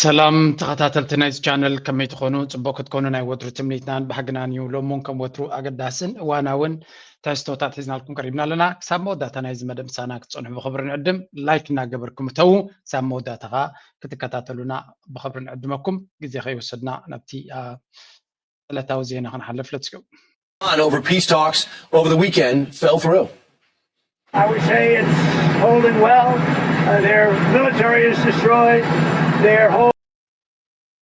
ሰላም ተኸታተልቲ ናይዚ ቻነል፣ ከመይ ትኾኑ? ጽቡቅ ክትኮኑ ናይ ወትሩ ትምኒትናን ባህግናን እዩ። ሎሚ እውን ከም ወትሩ ኣገዳስን እዋናውን ትሕዝቶታት ሒዝናልኩም ቀሪብና ኣለና። ክሳብ መወዳእታ ናይዚ መደብ ምሳና ክትጸንሑ ብኽብሪ ንዕድም። ላይክ እናገበርኩም እተዉ። ክሳብ መወዳእታ ኸኣ ክትከታተሉና ብኽብሪ ንዕድመኩም። ግዜ ከይወሰድና ናብቲ፣ ኣ፣ ዕለታዊ ዜና ክንሓልፍ። Let's go. On over peace talks over the weekend fell through. I would say it's holding well. Uh, their military is destroyed. Their whole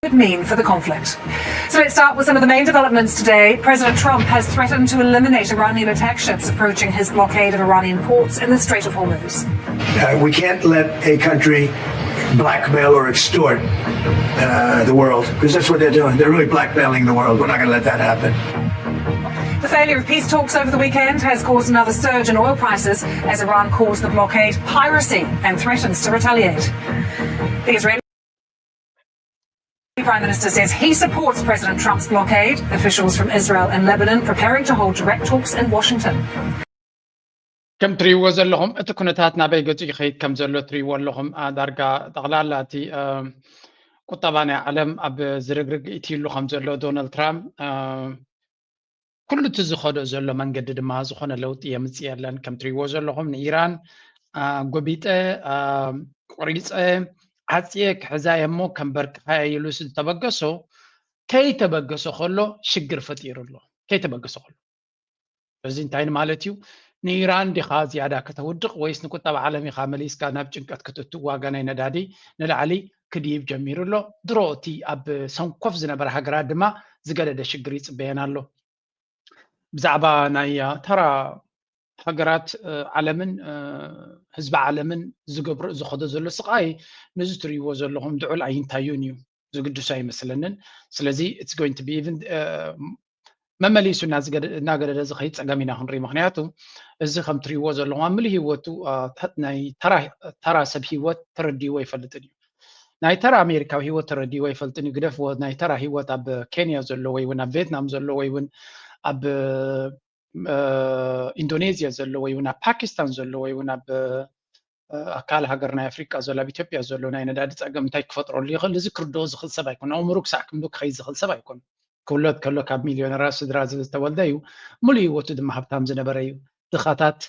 Would mean for the conflict. So let's start with some of the main developments today. President Trump has threatened to eliminate Iranian attack ships approaching his blockade of Iranian ports in the Strait of Hormuz. Uh, we can't let a country blackmail or extort uh, the world, because that's what they're doing. They're really blackmailing the world. We're not going to let that happen. The failure of peace talks over the weekend has caused another surge in oil prices as Iran calls the blockade piracy and threatens to retaliate. The Israeli Prime Minister says he supports President Trump's blockade. Officials from Israel and Lebanon preparing to hold direct talks in Washington. ከም ትሪእዎ ዘለኹም እቲ ኩነታት ናበይ ገጹ ይኸይድ ከም ዘሎ ትሪእዎ ኣለኹም። ኣ፣ ዳርጋ ጠቕላላ እቲ፣ እ፣ ቁጠባ ናይ ዓለም ኣብ ዝርግርግ ኢትይሉ ከም ዘሎ ዶናልድ ትራምፕ፣ እ፣ ኩሉ እቲ ዝኸዶ ዘሎ መንገዲ ድማ ዝኾነ ለውጢ የምጽእ የለን። ከም ትሪእዎ ዘለኹም ንኢራን፣ ኣ፣ ጎቢጠ፣ ኣ፣ ቆሪጸ፣ ዓጽየ ክሕዛ እየ እሞ ከንበርክኻ እየ ኢሉ ዝተበገሶ፣ ከይተበገሶ ከሎ ሽግር ፈጢሩ ኣሎ። ከይተበገሶ ከሎ። እዚ እንታይ ማለት እዩ? ንኢራን ዲኻ ዝያዳ ከተውድቕ ወይስ ንቁጠባ ዓለም ኢኻ መሊስካ ናብ ጭንቀት ክትእቱ? ዋጋ ናይ ነዳዲ ንላዕሊ ክድይብ ጀሚሩ ኣሎ። ድሮ እቲ ኣብ ሰንኮፍ ዝነበረ ሃገራት ድማ ዝገደደ ሽግር ይጽበየን ኣሎ። ብዛዕባ ናይ፣ አ፣ ተራ ሃገራት፣ እ፣ ዓለምን፣ እ፣ ህዝቢ ዓለምን ዝገብሮ ዝኸዶ ዘሎ ስቓይ ነዚ ትርእይዎ ዘለኹም ድዑል ኣይንታዩን እዩ። ዝግድሱ ኣይመስለንን። ስለዚ it's going to be even፣ እ፣ መመሊሱ እናዝገደ-፣ እናገደደ ዝኸይድ ጸገም ኢና ክንርኢ። ምኽንያቱ እዚ ከም ትርእይዎ ዘለኹም ኣብ ምሉእ ህይወቱ፣ አ፣ ተ-፣ ናይ ተራ፣ ተራ ሰብ ህይወት ተረዲእዎ ኣይፈልጥን እዩ። ናይ ተራ ኣሜሪካዊ ህይወት ተረዲእዎ ኣይፈልጥን እዩ። ግደፍዎ ናይ ተራ ህይወት ኣብ ኬንያ ዘሎ ወይ እውን ኣብ ቪየትናም ዘሎ ወይ እውን ኣብ፣ እ፣ ኢንዶኔዝያ ዘሎ ወይ እውን ኣብ ፓኪስታን ዘሎ ወይ እውን ኣብ፣ እ፣ ኣካል ሃገር ናይ ኣፍሪቃ ዘሎ፣ ኣብ ኢትዮጵያ ዘሎ ናይ ነዳዲ ጸገም እንታይ ክፈጥረሉ ይኽእል? እዚ ክርድኦ ዝኽእል ሰብ ኣይኮነ። ኣእምሩ ክሳዕ ክንዱ ክኸይድ ዝኽእል ሰብ ኣይኮነ። ክውለድ ከሎ ካብ ሚልዮነራት ስድራ ዝተወልደ እዩ። ሙሉእ ህይወቱ ድማ ሃብታም ዝነበረ እዩ። ድኻታት፣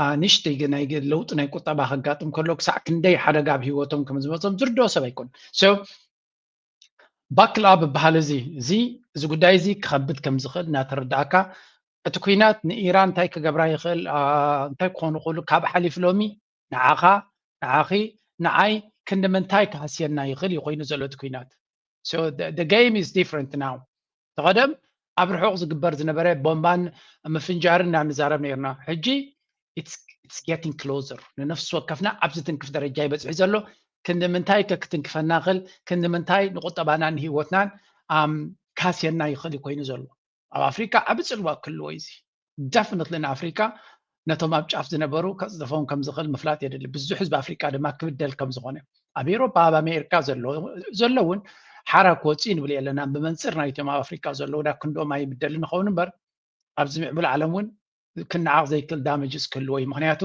ኣ፣ ንእሽተይ ገ-፣ ናይ ገ-፣ ለውጢ ናይ ቁጠባ ከጋጥም ከሎ ክሳዕ ክንደይ ሓደጋ ኣብ ህይወቶም ከም ዝመጾም ዝርድኦ ሰብ ኣይኮነ። So፣ ባክል ኣብ በሃል እዚ፣ እዚ፣ እዚ ጉዳይ እዚ ክኸብድ ከም ዝኽእል እናተረዳእካ፣ እቲ ኲናት ንኢራን እንታይ ክገብራ ይኽእል፣ ኣ፣ እንታይ ክኾኑ ይኽእሉ፣ ካብ ሓሊፍ ሎሚ ንዓኻ፣ ንዓኺ፣ ንዓይ ክንዲ ምንታይ ክሃስየና ይኽእል እዩ ኮይኑ ዘሎ እቲ ኲናት። So the, the game is different now. ተቐደም ኣብ ርሑቕ ዝግበር ዝነበረ ቦምባን ምፍንጃርን ኢና ንዛረብ ነይርና። ሕጂ it's, it's getting closer። ንነፍሲ ወከፍና ኣብ ዝትንክፍ ደረጃ ይበጽሕ ዘሎ። ክንዲ ምንታይ ከ ክትንክፈና ይኽእል? ክንዲ ምንታይ ንቁጠባናን ንህይወትናን፣ ኣም፣ ካስየና ይኽእል እዩ ኮይኑ ዘሎ። ኣብ ኣፍሪካ ዓቢ ጽልዋ ክህልዎ እዩ እዚ። Definitely ንኣፍሪካ ነቶም ኣብ ጫፍ ዝነበሩ ከጽድፎም ከም ዝኽእል ምፍላጥ የድሊ። ብዙሕ ህዝቢ ኣፍሪካ ድማ ክብደል ከም ዝኾነ። ኣብ ኤውሮፓ፣ ኣብ ኣሜሪካ ዘሎ፣ ዘሎ እውን ሓራ ክወጽኡ ንብል የለና። ብመንጽር ናይቶም ኣብ ኣፍሪካ ዘለዉ ናብ ክንድኦም ኣይብደልን ይኸውን እምበር፣ ኣብዚ ምዕቡል ዓለም እውን ክነዓቕ ዘይክእል ዳመጅስ ክህልዎ እዩ። ምኽንያቱ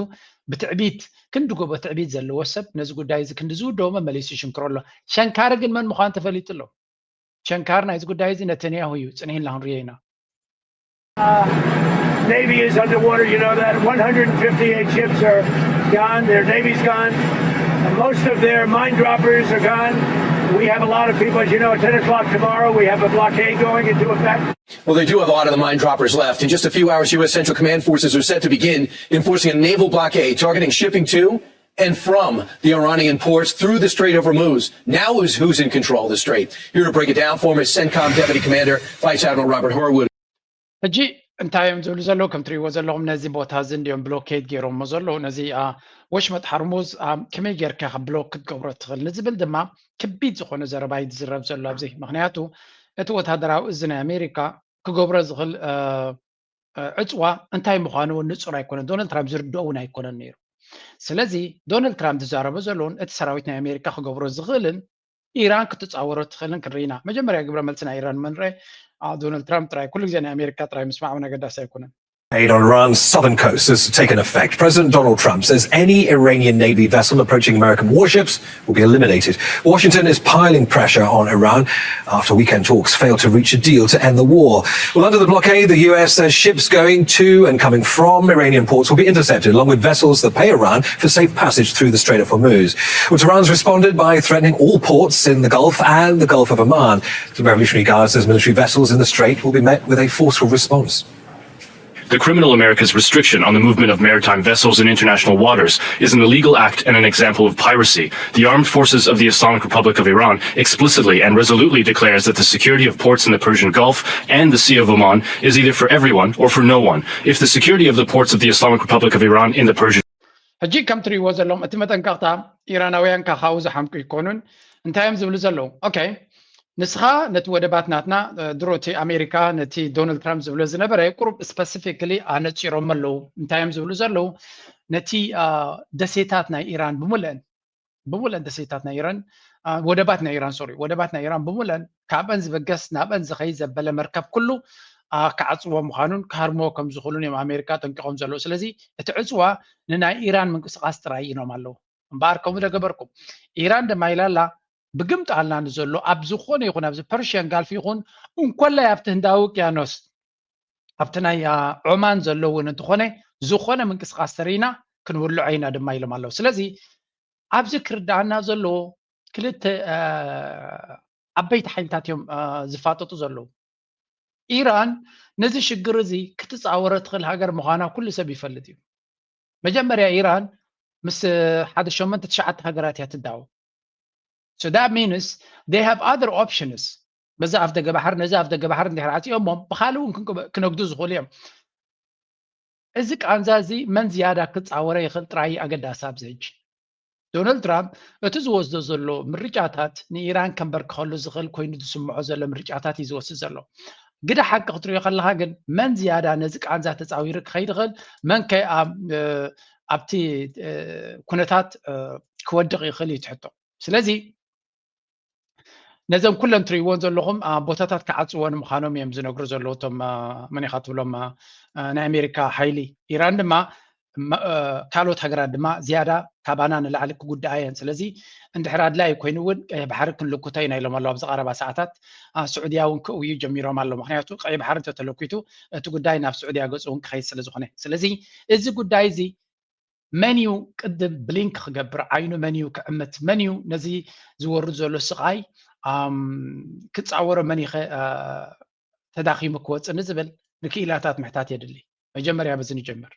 ብትዕቢት፣ ክንዲ ጎቦ ትዕቢት ዘለዎ ሰብ ነዚ ጉዳይ እዚ ክንዲ ዝውደቦ መመሊሱ ይሽንክሮ ኣሎ። ሸንካሪ ግን መን ምዃኑ ተፈሊጡ ኣሎ። ሸንካሪ ናይዚ ጉዳይ እዚ ነተንያሁ እዩ። ጽንሕ ኢልና ክንሪኦ ኢና። Navy is underwater, you know that. one hundred fifty-eight ships are gone, their navy's gone. Most of their mine droppers are gone. We have a lot of people, as you know, at ten o'clock tomorrow, we have a blockade going into effect. Well, they do have a lot of the mine droppers left. In just a few hours, U S Central Command forces are set to begin enforcing a naval blockade targeting shipping to and from the Iranian ports through the Strait of Hormuz. Now is who's in control of the strait. Here to break it down, former CENTCOM Deputy Commander Vice Admiral Robert Harwood. ሕጂ እንታይ እዮም ዝብሉ ዘለዉ? ከም ትሪእዎ ዘለኹም ነዚ ቦታ እዚ እንዲዮም ብሎኬድ ገይሮሞ ዘለዉ። ነዚ፣ ኣ፣ ወሽመጥ ሓርሙዝ፣ ኣ፣ ከመይ ጌርካ ካብ ብሎክ ክትገብሮ ትኽእል ንዝብል ድማ ከቢድ ዝኾነ ዘረባ እዩ ዝዝረብ ዘሎ ኣብዚ። ምኽንያቱ እቲ ወታደራዊ እዚ ናይ ኣሜሪካ ክገብሮ ዝኽእል፣ እ፣ እ፣ ዕፅዋ እንታይ ምዃኑ እውን ንፁር ኣይኮነን። ዶናልድ ትራምፕ ዝርድኦ እውን ኣይኮነን ነይሩ። ስለዚ ዶናልድ ትራምፕ ዝዛረቦ ዘለውን እቲ ሰራዊት ናይ ኣሜሪካ ክገብሮ ዝኽእልን ኢራን ክትፃወሮ ትኽእልን ክንርኢ ኢና። መጀመርያ ግብረ መልሲ ናይ ኢራን መንርአ፣ አ፣ ዶናልድ ትራምፕ ጥራይ፣ ኩሉ ግዜ ናይ ኣሜሪካ ጥራይ ምስማዕ እውን ኣገዳሲ ኣይኮነን። Aid on Iran's southern coast has taken effect. President Donald Trump says any Iranian Navy vessel approaching American warships will be eliminated. Washington is piling pressure on Iran after weekend talks failed to reach a deal to end the war. Well, under the blockade, the U S says ships going to and coming from Iranian ports will be intercepted, along with vessels that pay Iran for safe passage through the Strait of Hormuz. Well, Tehran's responded by threatening all ports in the Gulf and the Gulf of Oman. The Revolutionary Guard says military vessels in the strait will be met with a forceful response. The criminal America's restriction on the movement of maritime vessels in international waters is an illegal act and an example of piracy. The armed forces of the Islamic Republic of Iran explicitly and resolutely declares that the security of ports in the Persian Gulf and the Sea of Oman is either for everyone or for no one. If the security of the ports of the Islamic Republic of Iran in the Persian ሕጂ ከም ትሪእዎ ዘለኹም እቲ መጠንቀቕታ ኢራናውያን ካብኡ ዝሓምቁ ይኮኑን። እንታይ እዮም ዝብሉ ዘለዉ? ኦኬ፣ ንስኻ ነቲ ወደባት ናትና ድሮ እቲ ኣሜሪካ ነቲ ዶናልድ ትራምፕ ዝብሎ ዝነበረ ቁሩብ ስፐሲፊክሊ ኣነፂሮም ኣለዉ። እንታይ እዮም ዝብሉ ዘለዉ? ነቲ ደሴታት ናይ ኢራን ብምልአን ብምልአን ደሴታት ናይ ኢራን ወደባት ናይ ኢራን ሶሪ ወደባት ናይ ኢራን ብምልአን ካብአን ዝበገስ ናብአን ዝኸይድ ዘበለ መርከብ ኩሉ ክዓፅዎ ምዃኑን ክሃርምዎ ከም ዝኽእሉን እዮም ኣሜሪካ ጠንቂቖም ዘለዉ። ስለዚ እቲ ዕፅዋ ንናይ ኢራን ምንቅስቃስ ጥራይ ኢሎም ኣለዉ። እምበኣር ከምኡ ዶ ገበርኩም? ኢራን ድማ ኢላ ኣላ ብግምጣልና ንዘሎ ኣብ ዝኾነ ይኹን ኣብዚ ፐርሽያን ጋልፍ ይኹን እንኮላይ ኣብቲ ህንዳዊ ውቅያኖስ ኣብቲ ናይ ዖማን ዘሎ እውን እንተኾነ ዝኾነ ምንቅስቃስ ተሪኢና ክንውልዖ ኢና ድማ ኢሎም ኣለዉ። ስለዚ ኣብዚ ክርዳኣና ዘለዎ ክልተ ዓበይቲ ሓይልታት እዮም ዝፋጠጡ ዘለዉ። ኢራን ነዚ ሽግር እዚ ክትፃወሮ ትኽእል ሃገር ምዃና ኩሉ ሰብ ይፈልጥ እዩ። መጀመርያ ኢራን ምስ ሓደ ሸሞንተ ትሽዓተ ሃገራት እያ ትዳወብ። So that means they have other options። በዛ ኣፍ ደገ ባሕሪ ነዚ ኣፍ ደገ ባሕሪ እንድሕር ዓፂኦሞም ብካልእ እውን ክነግዱ ዝኽእሉ እዮም። እዚ ቃንዛ እዚ መን ዝያዳ ክፃወረ ይኽእል ጥራይ ኣገዳሲ ኣብዚ ሕጂ። ዶናልድ ትራምፕ እቲ ዝወስዶ ዘሎ ምርጫታት ንኢራን ከንበርክኸሉ ዝኽእል ኮይኑ ዝስምዖ ዘሎ ምርጫታት እዩ ዝወስድ ዘሎ። ግደ ሓቂ ክትሪኦ ከለካ ግን መን ዝያዳ ነዚ ቃንዛ ተፃዊሩ ክኸይድ ይኽእል፣ መን ከ ኣብቲ ኩነታት ክወድቕ ይኽእል እዩ ትሕቶ። ስለዚ ነዘን ኩለን ትሪእዎን ዘለኹም ቦታታት ክዓፅዎ ንምዃኖም እዮም ዝነግሩ ዘለዉ እቶም መን ኢኻ ትብሎም ናይ ኣሜሪካ ሓይሊ። ኢራን ድማ ካልኦት ሃገራት ድማ ዝያዳ ካባና ንላዕሊ ክጉድኣ እየን። ስለዚ እንድሕር ኣድላይ ኮይኑ እውን ቀይሕ ባሕሪ ክንልኩቶ ኢና ኢሎም ኣለዉ ኣብዚ ቀረባ ሰዓታት። ስዑድያ እውን ክእውዩ ጀሚሮም ኣለዉ። ምክንያቱ ቀይሕ ባሕሪ እንተተለኩቱ እቲ ጉዳይ ናብ ስዑድያ ገፁ እውን ክኸይድ ስለ ዝኾነ። ስለዚ እዚ ጉዳይ እዚ መን እዩ ቅድም ብሊንክ ክገብር ዓይኑ መን እዩ ክዕምት መን እዩ ነዚ ዝወርድ ዘሎ ስቓይ ክፃወሮ መን ይኸ ተዳኺሙ ክወፅእ ንዝብል ንክኢላታት ምሕታት የድሊ። መጀመርያ በዚ ንጀምር።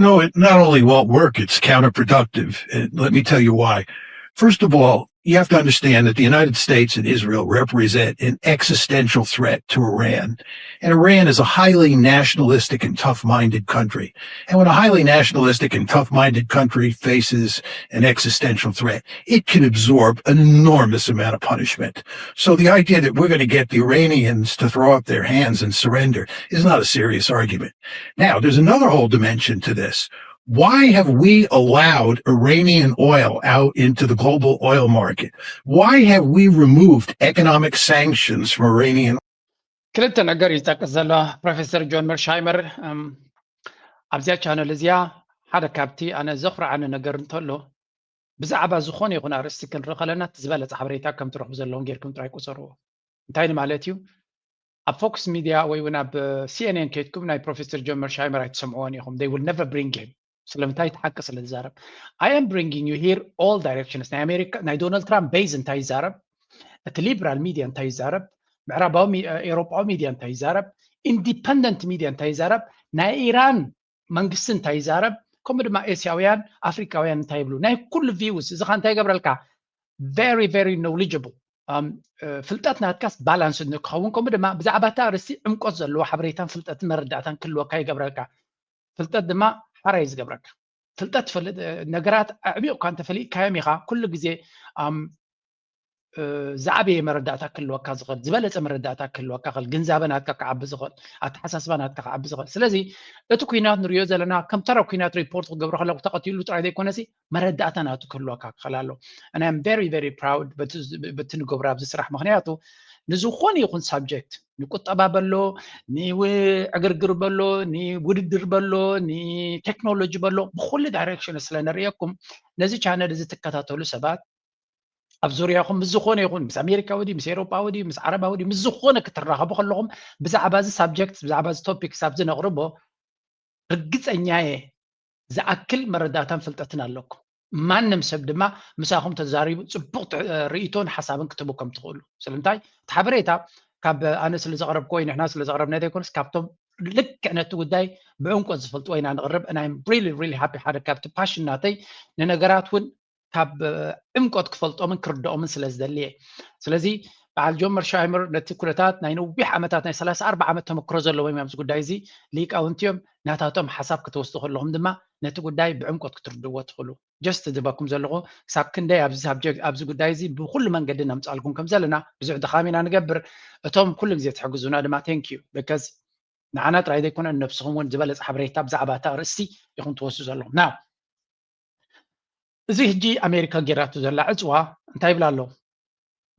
No, it not only won't work, it's counterproductive. And let me tell you why. First of all, you have to understand that the United States and Israel represent an existential threat to Iran. And Iran is a highly nationalistic and tough minded country. And when a highly nationalistic and tough minded country faces an existential threat, it can absorb an enormous amount of punishment. So the idea that we're going to get the Iranians to throw up their hands and surrender is not a serious argument. Now, there's another whole dimension to this. Why have we allowed Iranian oil out into the global oil market? Why have we removed economic sanctions from Iranian? ክልተ ነገር እዩ ዝጠቅስ ዘሎ ፕሮፌሰር ጆን መርሻይመር ኣብዚኣ ቻነል እዚኣ ሓደ ካብቲ ኣነ ዘኹርዓኒ ነገር እንተሎ ብዛዕባ ዝኾነ ይኹን ኣርእስቲ ክንርኢ ከለና እቲ ዝበለፀ ሓበሬታ ከም ትረኽቡ ዘለዎም ጌርኩም ጥራይ ቁፀርዎ። እንታይ ማለት እዩ? ኣብ ፎክስ ሚድያ ወይ እውን ኣብ ሲኤንኤን ከይድኩም ናይ ፕሮፌሰር ጆን መርሻይመር ኣይትሰምዕዎን ኢኹም። They will never bring him ስለምንታይ እቲ ሓቂ ስለ ዝዛረብ። I am bringing you here all directions ናይ ኣሜሪካ ናይ ዶናልድ ትራምፕ ቤዝ እንታይ ይዛረብ፣ እቲ ሊብራል ሚድያ እንታይ ይዛረብ፣ ምዕራባዊ ኤሮጳዊ ሚድያ እንታይ ይዛረብ፣ ኢንዲፐንደንት ሚድያ እንታይ ይዛረብ፣ ናይ ኢራን መንግስቲ እንታይ ይዛረብ፣ ከምኡ ድማ ኤስያውያን ኣፍሪካውያን እንታይ ይብሉ፣ ናይ ኩሉ ቪውስ እዚ ካ እንታይ ይገብረልካ? Very very knowledgeable። ፍልጠት ናትካስ ባላንስ ንክኸውን ከምኡ ድማ ብዛዕባ እታ ኣርእስቲ ዕምቆት ዘለዎ ሓበሬታን ፍልጠትን መረዳእታን ክህልወካ ይገብረልካ። ፍልጠት ድማ ሓራይ ዝገብረካ። ፍልጠት ትፈልጥ ነገራት ኣዕሚቕካ እንተፈሊጥካዮም ኢኻ ኩሉ ግዜ ዝዓበየ መረዳእታ ክህልወካ ዝኽእል ዝበለፀ መረዳእታ ክህልወካ ክእል ግንዛበ ናትካ ክዓቢ ዝኽእል ኣተሓሳስባ ናትካ ክዓቢ ዝኽእል። ስለዚ እቲ ኩናት ንሪኦ ዘለና ከም ተራ ኩናት ሪፖርት ክገብሩ ከለኩ ተቐቲሉ ጥራይ ዘይኮነሲ መረዳእታ ናቱ ክህልወካ ክኽእል ኣሎ። And I'm very very proud በቲ ንገብሮ ኣብዚ ስራሕ ምክንያቱ ንዝኾነ ይኹን ሳብጀክት፣ ንቁጠባ በሎ፣ ንዕግርግር በሎ፣ ንውድድር በሎ፣ ንቴክኖሎጂ በሎ፣ ብኩሉ ዳይሬክሽን ስለ ንርእየኩም ነዚ ቻነል እዚ ትከታተሉ ሰባት ኣብ ዙርያኹም ምስ ዝኾነ ይኹን ምስ ኣሜሪካዊ ድዩ ምስ ኤሮጳዊ ድዩ ምስ ዓረባዊ ድዩ ምስ ዝኾነ ክትራኸቡ ከለኹም ብዛዕባ እዚ ሳብጀክት ብዛዕባ እዚ ቶፒክስ ኣብዚ ነቕርቦ ርግፀኛ እየ ዝኣክል መረዳእታን ፍልጠትን ኣለኩም። ማንም ሰብ ድማ ምሳኹም ተዛሪቡ ፅቡቕ ርኢቶን ሓሳብን ክትቡ ከም ትኽእሉ። ስለምንታይ እቲ ሓበሬታ ካብ ኣነ ስለ ዘቕረብኩ ወይ ንሕና ስለ ዘቕረብና ዘይኮነስ ካብቶም ልክዕ ነቲ ጉዳይ ብዕምቆት ዝፈልጥዎ ኢና ንቕርብ። And I'm really really happy ሓደ ካብቲ ፓሽን ናተይ ንነገራት እውን ካብ ዕምቆት ክፈልጦምን ክርድኦምን ስለ ዝደሊ እየ። ስለዚ በዓል ጆን መርሻይመር ነቲ ኩነታት ናይ ነዊሕ ዓመታት ናይ ሰላሳ ኣርባዓ ዓመት ተመክሮ ዘለዎም እዮም ኣብዚ ጉዳይ እዚ ሊቃውንቲ እዮም። ናታቶም ሓሳብ ክትወስዱ ከለኹም ድማ ነቲ ጉዳይ ብዕምቆት ክትርድዎ ትኽእሉ። ጀስት ዝባኩም ዘለኹ ክሳብ ክንደይ ኣብዚ ሳብጀክት ኣብዚ ጉዳይ እዚ ብኩሉ መንገዲ ነምፃልኩም ከም ዘለና ብዙሕ ድኻም ኢና ንገብር። እቶም ኩሉ ግዜ ትሕግዙና ድማ thank you because ንዓና ጥራይ ዘይኮነ ንነብስኹም እውን ዝበለፀ ሓበሬታ ብዛዕባ እታ ኣርእስቲ ኢኹም ትወስዱ ዘለኹም። ና እዚ ሕጂ ኣሜሪካ ጌራቱ ዘላ ዕፅዋ እንታይ ይብላ ኣሎ?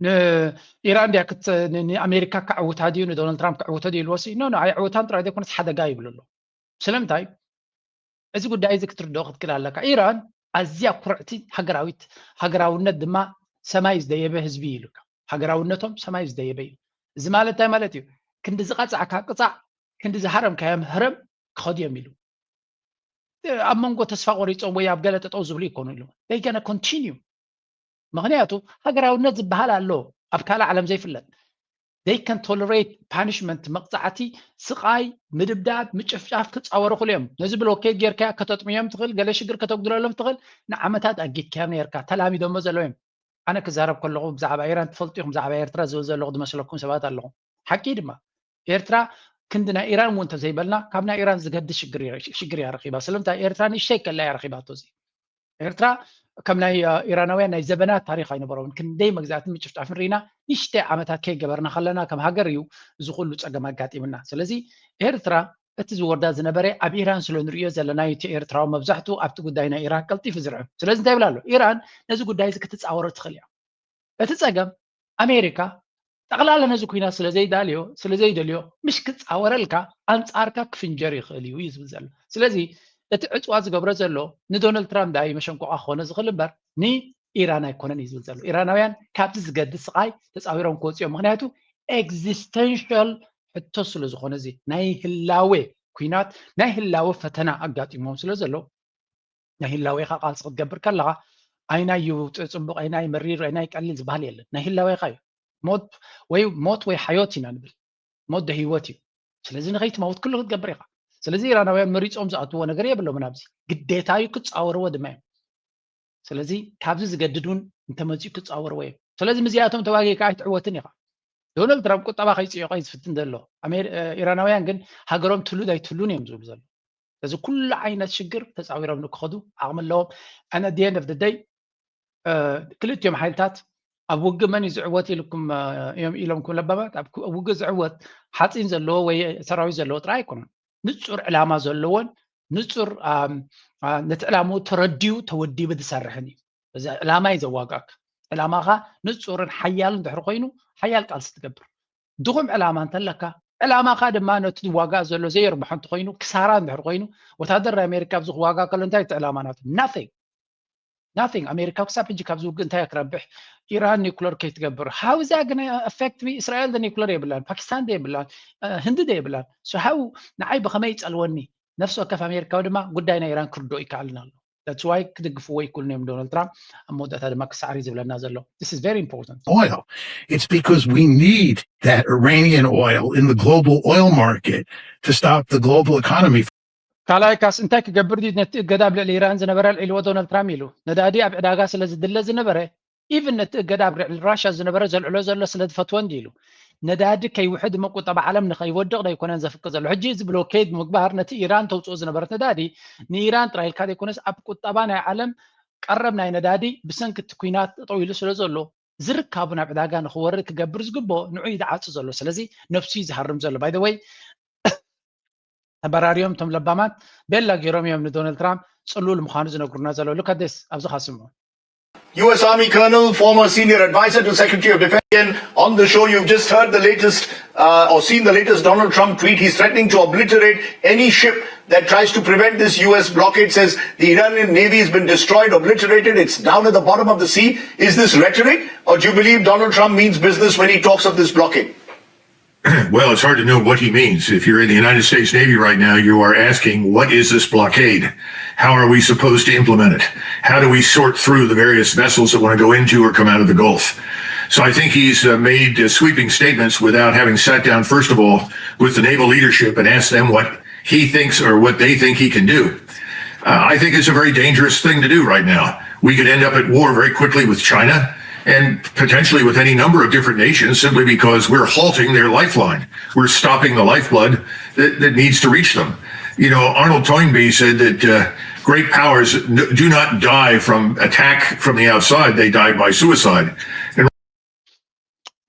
ንኢራን ድያ ክት- ን- ንኣሜሪካ ከዕውታ ድዩ ንዶናልድ ትራምፕ ከዕውቶ ድዩ ኢልዎ ሲ ኖ ኖ ኣይዕውታን ጥራይ ዘይኮነስ ሓደጋ ይብሉ ኣሎ። ስለምንታይ እዚ ጉዳይ እዚ ክትርድኦ ክትክእል ኣለካ። ኢራን ኣዝያ ኩርዕቲ ሃገራዊት ሃገራውነት ድማ ሰማይ ዝደየበ ህዝቢ እዩ ኢሉካ። ሃገራውነቶም ሰማይ ዝደየበ እዩ። እዚ ማለት እንታይ ማለት እዩ? ክንዲ ዝቐፃዕካ ቅፃዕ፣ ክንዲ ዝሃረምካዮም ህረም ክኸዱ እዮም ኢሉ። ኣብ መንጎ ተስፋ ቆሪፆም ወይ ኣብ ገለ ጠጠው ዝብሉ ይኮኑ ኢሉ they gonna continue። ምክንያቱ ሃገራውነት ዝበሃል ኣሎ ኣብ ካልእ ዓለም ዘይፍለጥ they can tolerate punishment መቕፃዕቲ፣ ስቓይ፣ ምድብዳብ፣ ምጭፍጫፍ ክፃወሩ ክሉ እዮም። ነዚ ብሎኬድ ጌርካ ከተጥምዮም ትኽእል፣ ገለ ሽግር ከተጉድለሎም ትኽእል። ንዓመታት ኣጊድካዮም ነርካ፣ ተላሚዶሞ ዘለዉ እዮም። ኣነ ክዛረብ ከለኹ ብዛዕባ ኢራን ትፈልጡ ኢኹም፣ ብዛዕባ ኤርትራ ዝብል ዘለኹ ዝመስለኩም ሰባት ኣለኹም። ሓቂ ድማ ኤርትራ ክንዲ ናይ ኢራን እውን እንተዘይበልና ካብ ናይ ኢራን ዝገድስ ሽግር እያ ረኺባ። ስለምንታይ ኤርትራ ንእሽተይ ከላ እያ ረኺባቶ እዚ ኤርትራ ከም ናይ ኢራናውያን ናይ ዘበናት ታሪኽ ኣይነበሮምን። ክንደይ መግዛእትን ምጭፍጫፍን ርኢና ንእሽተይ ዓመታት ከይገበርና ከለና ከም ሃገር እዩ እዚ ኩሉ ፀገም ኣጋጢምና። ስለዚ ኤርትራ እቲ ዝወርዳ ዝነበረ ኣብ ኢራን ስለ ንርእዮ ዘለና እዩ እቲ ኤርትራዊ መብዛሕትኡ ኣብቲ ጉዳይ ናይ ኢራን ቀልጢፉ ዝርዕም። ስለዚ እንታይ ይብል ኣሎ? ኢራን ነዚ ጉዳይ እዚ ክትፃወሮ ትኽእል እያ። እቲ ፀገም ኣሜሪካ ጠቕላላ ነዚ ኩናት ስለ ዘይዳልዮ ስለ ዘይደልዮ ምሽ ክፃወረልካ ኣንፃርካ ክፍንጀር ይኽእል እዩ እዩ ዝብል ዘሎ። ስለዚ እቲ ዕፅዋ ዝገብሮ ዘሎ ንዶናልድ ትራምፕ ዳይ መሸንቆቓ ክኾነ ዝኽእል እምበር ንኢራን ኣይኮነን እዩ ዝብል ዘሎ። ኢራናውያን ካብቲ ዝገድስ ስቓይ ተፃዊሮም ክወፅኦም ምክንያቱ ኤግዚስተንሻል ሕቶ ስለ ዝኾነ እዚ ናይ ህላዌ ኩናት ናይ ህላወ ፈተና ኣጋጢሞም ስለ ዘሎ ናይ ህላዌኻ ቃልሲ ክትገብር ከለኻ ኣይናይ እዩ ጽቡቕ ኣይናይ መሪር ኣይናይ ቀሊል ዝበሃል የለን። ናይ ህላዌኻ እዩ። ሞት ወይ ሞት ወይ ሓዮት ኢና ንብል። ሞት ዶ ህይወት እዩ። ስለዚ ንኸይትመውት ኩሉ ክትገብር ኢኻ። ስለዚ ኢራናውያን መሪጾም ዝኣትዎ ነገር የብሎምን ኣብዚ ግዴታ እዩ ክጻወርዎ ድማ እዮም። ስለዚ ካብዚ ዝገድድ እውን እንተመፅኡ ክፃወርዎ እዮም። ስለዚ ምዚኣቶም ተዋጊእካ ኣይትዕወትን ኢኻ። ዶናልድ ትራምፕ ቁጠባ ከይፅዮ ከይ ዝፍትን ዘሎ ኢራናውያን ግን ሃገሮም ትሉ ኣይትሉን እዮም ዝብሉ ዘሎ። እዚ ኩሉ ዓይነት ሽግር ተፃዊሮም ንክኸዱ ዓቕሚ ኣለዎም። ኣነ the end of the day ክልቲኦም ሓይልታት ኣብ ውግእ መን እዩ ዝዕወት ኢልኩም እዮም ኢሎምኩም ለባማት ኣብ ውግእ ዝዕወት ሓፂን ዘለዎ ወይ ሰራዊት ዘለዎ ጥራይ ኣይኮኑን። ንፁር ዕላማ ዘለዎን ንፁር ነቲ ዕላምኡ ተረዲኡ ተወዲቡ ዝሰርሕን እዩ። እዚ ዕላማ እዩ ዘዋጋእካ። ዕላማኻ ንፁርን ሓያልን ድሕሪ ኮይኑ ሓያል ቃልሲ ትገብር። ድኹም ዕላማ እንተለካ ዕላማኻ ድማ ነቲ ዝዋጋእ ዘሎ ዘየርብሖ እንተኮይኑ ክሳራ እንድሕር ኮይኑ ወታደር ናይ ኣሜሪካ ኣብዚ ክዋጋእ ከሎ እንታይ እቲ ዕላማ ናቱ? Nothing. Nothing. ኣሜሪካ ክሳብ ሕጂ ካብዚ ውግእ እንታይ እያ ክረብሕ? ኢራን ኒኩለር ከይትገብር how is that gonna affect me? እስራኤል ደ ኒኩለር የብላን፣ ፓኪስታን ደ የብላን፣ ህንዲ ደ የብላን። So how ንዓይ ብኸመይ ይፀልወኒ? ነፍሲ ወከፍ ኣሜሪካዊ ድማ ጉዳይ ናይ ኢራን ክርድኦ ይከኣልን ኣሎ። That's why ክድግፍዎ ይክእሉን እዮም ዶናልድ ትራምፕ ኣብ መወዳእታ ድማ ክሳዕር እዩ ዝብለና ዘሎ። This is very important. Oil. It's because we need that Iranian oil in the global oil market to stop the global economy. ካልኣይ ካስ እንታይ ክገብር ድዩ ነቲ እገዳ ኣብ ልዕሊ ኢራን ዝነበረ ኣልዒልዎ ዶናልድ ትራምፕ ኢሉ። ነዳዲ ኣብ ዕዳጋ ስለ ዝድለ ዝነበረ even ነቲ እገዳ ኣብ ልዕሊ ራሽያ ዝነበረ ዘልዕሎ ዘሎ ስለ ዝፈትዎ እንዲ ኢሉ። ነዳዲ ከይውሕድ እሞ ቁጠባ ዓለም ንኸይወድቕ ደይኮነን ዘፍቅድ ዘሎ። ሕጂ እዚ ብሎኬድ ምግባር ነቲ ኢራን ተውፅኦ ዝነበረት ነዳዲ ንኢራን ጥራይ ኢልካ ዘይኮነስ ኣብ ቁጠባ ናይ ዓለም ቀረብ ናይ ነዳዲ ብሰንኪ እቲ ኲናት ጠጠው ኢሉ ስለ ዘሎ ዝርካቡ ናብ ዕዳጋ ንኽወርድ ክገብር ዝግብኦ ንዑ እዩ ዝዓፁ ዘሎ። ስለዚ ነብሱ እዩ ዝሃርም ዘሎ። By the way ተበራርዮም እቶም ለባማት ቤላ ገይሮም እዮም ንዶናልድ ትራምፕ ፅሉል ምዃኑ ዝነግሩና ዘለዉ። Look at this ኣብዚ ካስምዑ U S Army Colonel, former senior advisor to Secretary of Defense. Again, on the show, you've just heard the latest uh, or seen the latest Donald Trump tweet. He's threatening to obliterate any ship that tries to prevent this U S blockade. Says the Iranian Navy has been destroyed, obliterated. It's down at the bottom of the sea. Is this rhetoric, or do you believe Donald Trump means business when he talks of this blockade? Well, it's hard to know what he means. If you're in the United States Navy right now, you are asking, what is this blockade? How are we supposed to implement it? How do we sort through the various vessels that want to go into or come out of the Gulf? So I think he's uh, made uh, sweeping statements without having sat down, first of all, with the naval leadership and asked them what he thinks or what they think he can do. Uh, I think it's a very dangerous thing to do right now. We could end up at war very quickly with China and potentially with any number of different nations simply because we're halting their lifeline. We're stopping the lifeblood that, that needs to reach them. You know, Arnold Toynbee said that uh, great powers n- do not die from attack from the outside, they die by suicide. And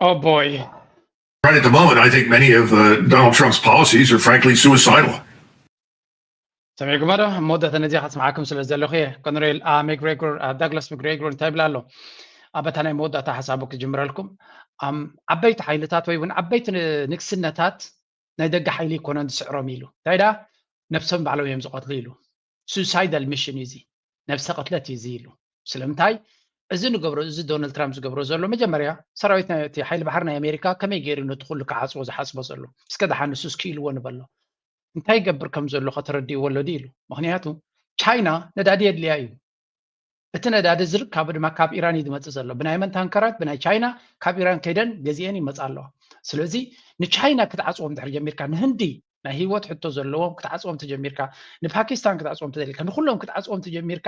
Oh boy. Right at the moment, I think many of uh, Donald Trump's policies are frankly suicidal. ሰሚዕኩሞ ዶ? መወዳእታ ነዚኣ ከስምዓኩም ስለ ዘለኹ እየ። ኮነሬል አ፣ ሜግሬጎር፣ አ፣ ዳግላስ ሜግሬጎር እንታይ ይብል ኣሎ? ኣብ በታ ናይ መወዳእታ ሓሳቡ ክጅምረልኩም። ኣም፣ ዓበይቲ ሓይልታት ወይ እውን ዓበይቲ ን- ንግስነታት ናይ ደገ ሓይሊ ይኮነን ዝስዕሮም ኢሉ። እንታይ ደኣ ነብሶም ባዕሎም እዮም ዝቐትሉ ኢሉ። Suicidal mission እዩ እዚ፣ ነብሰ ቅትለት እዩ እዚ ኢሉ። ስለምንታይ እዚ ንገብሮ እዚ ዶናልድ ትራምፕ ዝገብሮ ዘሎ መጀመርያ ሰራዊት ናይ እቲ ሓይሊ ባሕሪ ናይ ኣሜሪካ ከመይ ገይሩ ነቲ ኩሉ ክዓፅዎ ዝሓስቦ ዘሎ እስከ ደሓን ንሱስ ክኢልዎ ንበሎ እንታይ ይገብር ከም ዘሎ ከተረድእዎ ኣሎ ድዩ ኢሉ። ምክንያቱ ቻይና ነዳዲ የድልያ እዩ። እቲ ነዳዲ ዝርካቡ ድማ ካብ ኢራን እዩ ዝመፅእ ዘሎ። ብናይ መን ታንከራት? ብናይ ቻይና ካብ ኢራን ከይደን ገዚአን ይመፃ ኣለዋ። ስለዚ ንቻይና ክትዓፅዎም ድሕር ጀሚርካ ንህንዲ ናይ ህይወት ሕቶ ዘለዎም ክትዓፅዎም ተጀሚርካ ንፓኪስታን ክትዓፅዎም ተደሊካ ንኩሎም ክትዓፅዎም ተጀሚርካ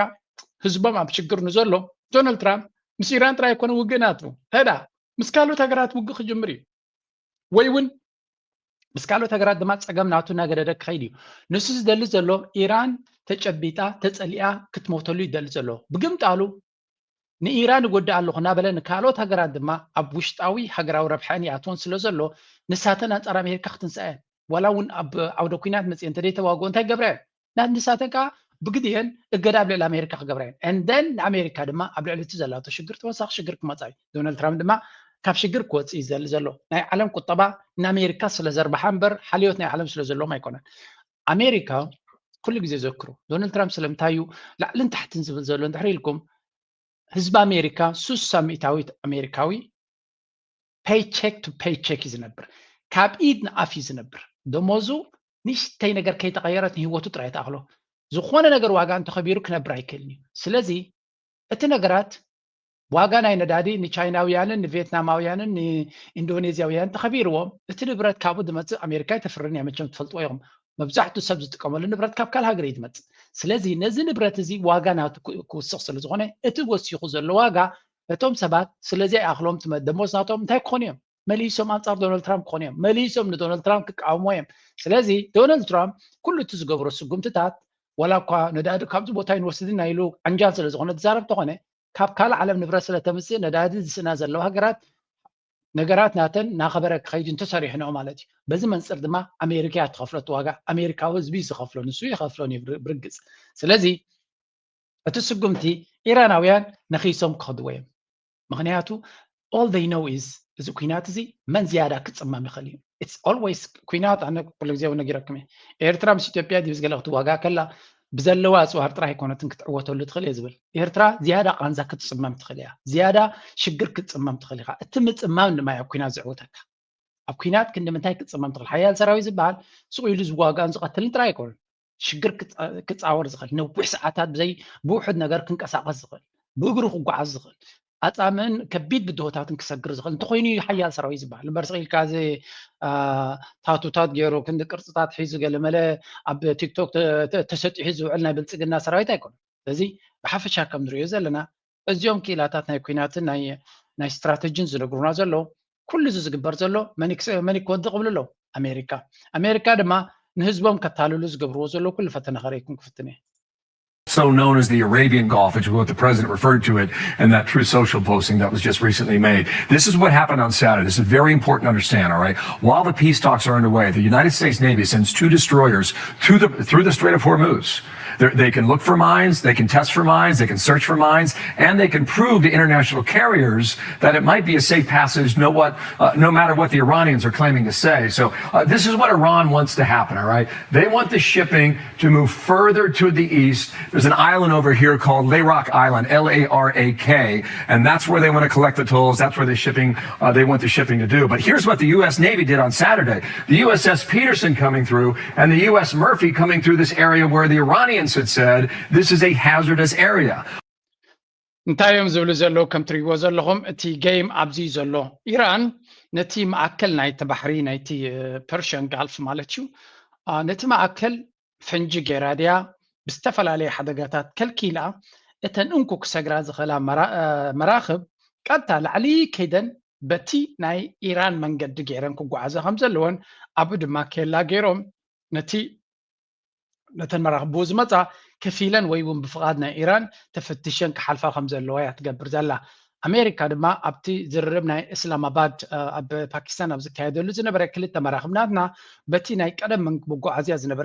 ህዝቦም ኣብ ሽግር ንዘሎ ዶናልድ ትራምፕ ምስ ኢራን ጥራይ ኣይኮነ ውግእ ናቱ ተዳ ምስ ካልኦት ሃገራት ውግእ ክጅምር እዩ ወይ እውን ምስ ካልኦት ሃገራት ድማ ፀገም ናቱ እናገደደ ክኸይድ እዩ። ንሱ ዝደሊ ዘሎ ኢራን ተጨቢጣ ተፀሊኣ ክትሞተሉ ይደሊ ዘሎ። ብግምጣሉ ንኢራን እጎድእ ኣለኹ እናበለ ንካልኦት ሃገራት ድማ ኣብ ውሽጣዊ ሃገራዊ ረብሐአን ይኣትወን ስለ ዘሎ ንሳተን ኣንፃር ኣሜሪካ ክትንስኣየን ዋላ እውን ኣብ ዓውደ ኩናት መፅኤ እንተደይተዋግኦ እንታይ ገብረየን ናብ ንሳተን ከዓ ብግዲአን እገዳ ኣብ ልዕሊ ኣሜሪካ ክገብራ እየን። And then ንኣሜሪካ ድማ ኣብ ልዕሊ እቲ ዘላቶ ሽግር ተወሳኺ ሽግር ክመፃ እዩ። ዶናልድ ትራምፕ ድማ ካብ ሽግር ክወፅእ እዩ ዘሊ ዘሎ። ናይ ዓለም ቁጠባ ንኣሜሪካ ስለ ዘርባሓ እምበር ሓልዮት ናይ ዓለም ስለ ዘለዎም ኣይኮነን። ኣሜሪካ ኩሉ ግዜ ዘክሩ ዶናልድ ትራምፕ ስለምንታይ እዩ ላዕልን ታሕትን ዝብል ዘሎ እንድሕር ኢልኩም ህዝቢ ኣሜሪካ ሱሳ ሚእታዊት ኣሜሪካዊ paycheck to paycheck እዩ ዝነብር። ካብ ኢድ ንኣፍ እዩ ዝነብር። ደሞዙ ንእሽተይ ነገር ከይተቐየረት ንህይወቱ ጥራይ ትኣኽሎ። ዝኾነ ነገር ዋጋ እንተኸቢሩ ክነብር ኣይክእልን እዩ። ስለዚ እቲ ነገራት ዋጋ ናይ ነዳዲ ንቻይናውያንን ንቪየትናማውያንን ንኢንዶኔዝያውያንን ተኸቢርዎም እቲ ንብረት ካብኡ ዝመፅእ ኣሜሪካ ኣይተፍርን እያ። መቸም ትፈልጥዎ ኢኹም። መብዛሕትኡ ሰብ ዝጥቀመሉ ንብረት ካብ ካልእ ሃገር እዩ ዝመፅእ። ስለዚ ነዚ ንብረት እዚ ዋጋ ናቱ ክውስኽ ስለ ዝኾነ እቲ ወሲኹ ዘሎ ዋጋ እቶም ሰባት ስለዚ ኣይኣኽሎም ደሞዝ ናቶም እንታይ ክኾኑ እዮም? መሊሶም ኣንፃር ዶናልድ ትራምፕ ክኾኑ እዮም። መሊሶም ንዶናልድ ትራምፕ ክቃወሞ እዮም። ስለዚ ዶናልድ ትራምፕ ኩሉ እቲ ዝገብሮ ስጉምትታት ዋላ እኳ ነዳዲ ካብዚ ቦታ ኣይንወስድን ኢና ኢሉ ዓንጃል ስለ ዝኾነ ዝዛረብ ተኾነ ካብ ካልእ ዓለም ንብረት ስለ ተምፅእ ነዳዲ ዝስእና ዘለዋ ሃገራት ነገራት ናተን እናኸበረ ክኸይድ እንተሰሪሕንኦ ማለት እዩ። በዚ መንፅር ድማ ኣሜሪካ እያ ትኸፍሎ እቲ ዋጋ። ኣሜሪካዊ ህዝቢ እዩ ዝኸፍሎ፣ ንሱ ይኸፍሎን እዩ ብር- ብርግፅ። ስለዚ እቲ ስጉምቲ ኢራናውያን ነኺሶም ክኸድዎ እዮም። ምክንያቱ all they know is እዚ ኩናት እዚ መን ዝያዳ ክፅመም ይኽእል እዩ። It's always ኩናት ኣነ ኩሉ ግዜ እውን ነጊረኩም እየ። ኤርትራ ምስ ኢትዮጵያ ድዩ ዝገለ ክትዋጋእ ከላ ብዘለዋ ኣፅዋር ጥራይ ኣይኮነትን ክትዕወተሉ ትኽእል እየ ዝብል። ኤርትራ ዝያዳ ቃንዛ ክትፅመም ትኽእል እያ። ዝያዳ ሽግር ክትፅመም ትኽእል ኢኻ። እቲ ምፅማም ድማ እዩ ኣብ ኩናት ዘዕውተካ። ኣብ ኩናት ክንዲ ምንታይ ክትፅመም ትኽእል? ሓያል ሰራዊት ዝበሃል ስቕ ኢሉ ዝዋጋእን ዝቐትልን ጥራይ ኣይኮነን። ሽግር ክፃ- ክፃወር ዝኽእል ነዊሕ ሰዓታት ብዘይ ብውሑድ ነገር ክንቀሳቐስ ዝኽእል ብእግሩ ክጓዓዝ ዝኽእል ኣፃምእን ከቢድ ብድሆታትን ክሰግር ዝኽእል እንተኮይኑ እዩ ሓያል ሰራዊት ዝበሃል እምበር ስቕ ኢልካ እዚ አ፣ ታቱታት ገይሩ ክንዲ ቅርፅታት ሒዙ ገለመለ ኣብ ቲክቶክ ተ- ተ- ተሰጢሑ ዝውዕል ናይ ብልፅግና ሰራዊት ኣይኮነን። ስለዚ ብሓፈሻ ከም ንሪኦ ዘለና እዚኦም ክኢላታት ናይ ኩናትን ናይ ናይ ስትራተጂን ዝነግሩና ዘለዉ ኩሉ እዚ ዝግበር ዘሎ መን ክስ- መን ክወድቕ ይብሉ ኣለዉ ኣሜሪካ ኣሜሪካ ድማ ንህዝቦም ከታልሉ ዝገብርዎ ዘለዉ ኩሉ ፈተና ከርእየኩም ክፍትን እየ So known as the Arabian Gulf, which is what the president referred to it in that Truth Social posting that was just recently made. This is what happened on Saturday. This is very important to understand, all right? While the peace talks are underway, the United States Navy sends two destroyers through the, through the Strait of Hormuz. They're, they can look for mines, they can test for mines, they can search for mines, and they can prove to international carriers that it might be a safe passage, no, what, uh, no matter what the Iranians are claiming to say. So uh, this is what Iran wants to happen, all right? They want the shipping to move further to the east. There's an island over here called Larak Island, L A R A K, and that's where they want to collect the tolls. That's where the shipping, uh, they want the shipping to do. But here's what the U S Navy did on Saturday. The U S S Peterson coming through and the U S Murphy coming through this area where the Iranians had said this is a hazardous area. እንታይ እዮም ዝብሉ ዘለዉ? ከም ትሪእዎ ዘለኹም እቲ ጌም ኣብዚ እዩ ዘሎ። ኢራን ነቲ ማእከል ናይቲ ባሕሪ ናይቲ ፐርሽን ጋልፍ ማለት እዩ፣ ነቲ ማእከል ፈንጂ ገይራ ድያ ብዝተፈላለየ ሓደጋታት ከልኪላ እተን እንኩ ክሰግራ ዝኽእላ መራኽብ ቀጥታ ላዕሊ ከይደን በቲ ናይ ኢራን መንገዲ ገይረን ክጓዓዛ ከም ዘለወን ኣብኡ ድማ ኬላ ገይሮም ነቲ ነተን መራኽብ ብኡ ዝመፃ ከፊለን ወይ እውን ብፍቓድ ናይ ኢራን ተፈትሸን ክሓልፋ ከም ዘለዋ እያ ትገብር ዘላ። ኣሜሪካ ድማ ኣብቲ ዝርርብ ናይ እስላማባድ ኣብ ፓኪስታን ኣብ ዝካየደሉ ዝነበረ ክልተ መራኽብ ናትና በቲ ናይ ቀደም መጓዓዝያ ዝነበረ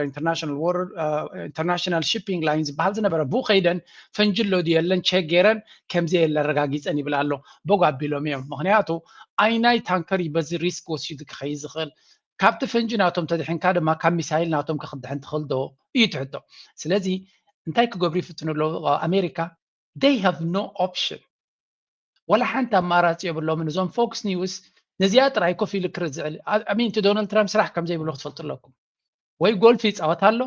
ኢንተርናሽናል ሺፒንግ ላይን ዝበሃል ዝነበረ ብኡ ከይደን ፈንጂ ኣሎ ድዩ የለን ቸክ ገይረን ከምዘየለ ኣረጋጊፀን ይብል ኣሎ። በጎ ኣቢሎም እዮም። ምክንያቱ ኣይናይ ታንከር እዩ በዚ ሪስክ ወሲዱ ክኸይድ ዝኽእል ካብቲ ፈንጂ ናቶም ተድሕንካ ድማ ካብ ሚሳይል ናቶም ከክድሕን ትኽእል ዶ እዩ ትሕቶ። ስለዚ እንታይ ክገብሩ ይፍትኑ ኣለዉ ኣሜሪካ? They have no option። ወላ ሓንቲ ኣማራፂ የብሎምን። እዞም ፎክስ ኒውስ ነዚኣ ጥራይ ኮፍ ኢሉ ክርዝዕል ኣሚን እቲ ዶናልድ ትራምፕ ስራሕ ከም ዘይብሎ ክትፈልጡ ኣለኩም። ወይ ጎልፍ ይፃወት ኣሎ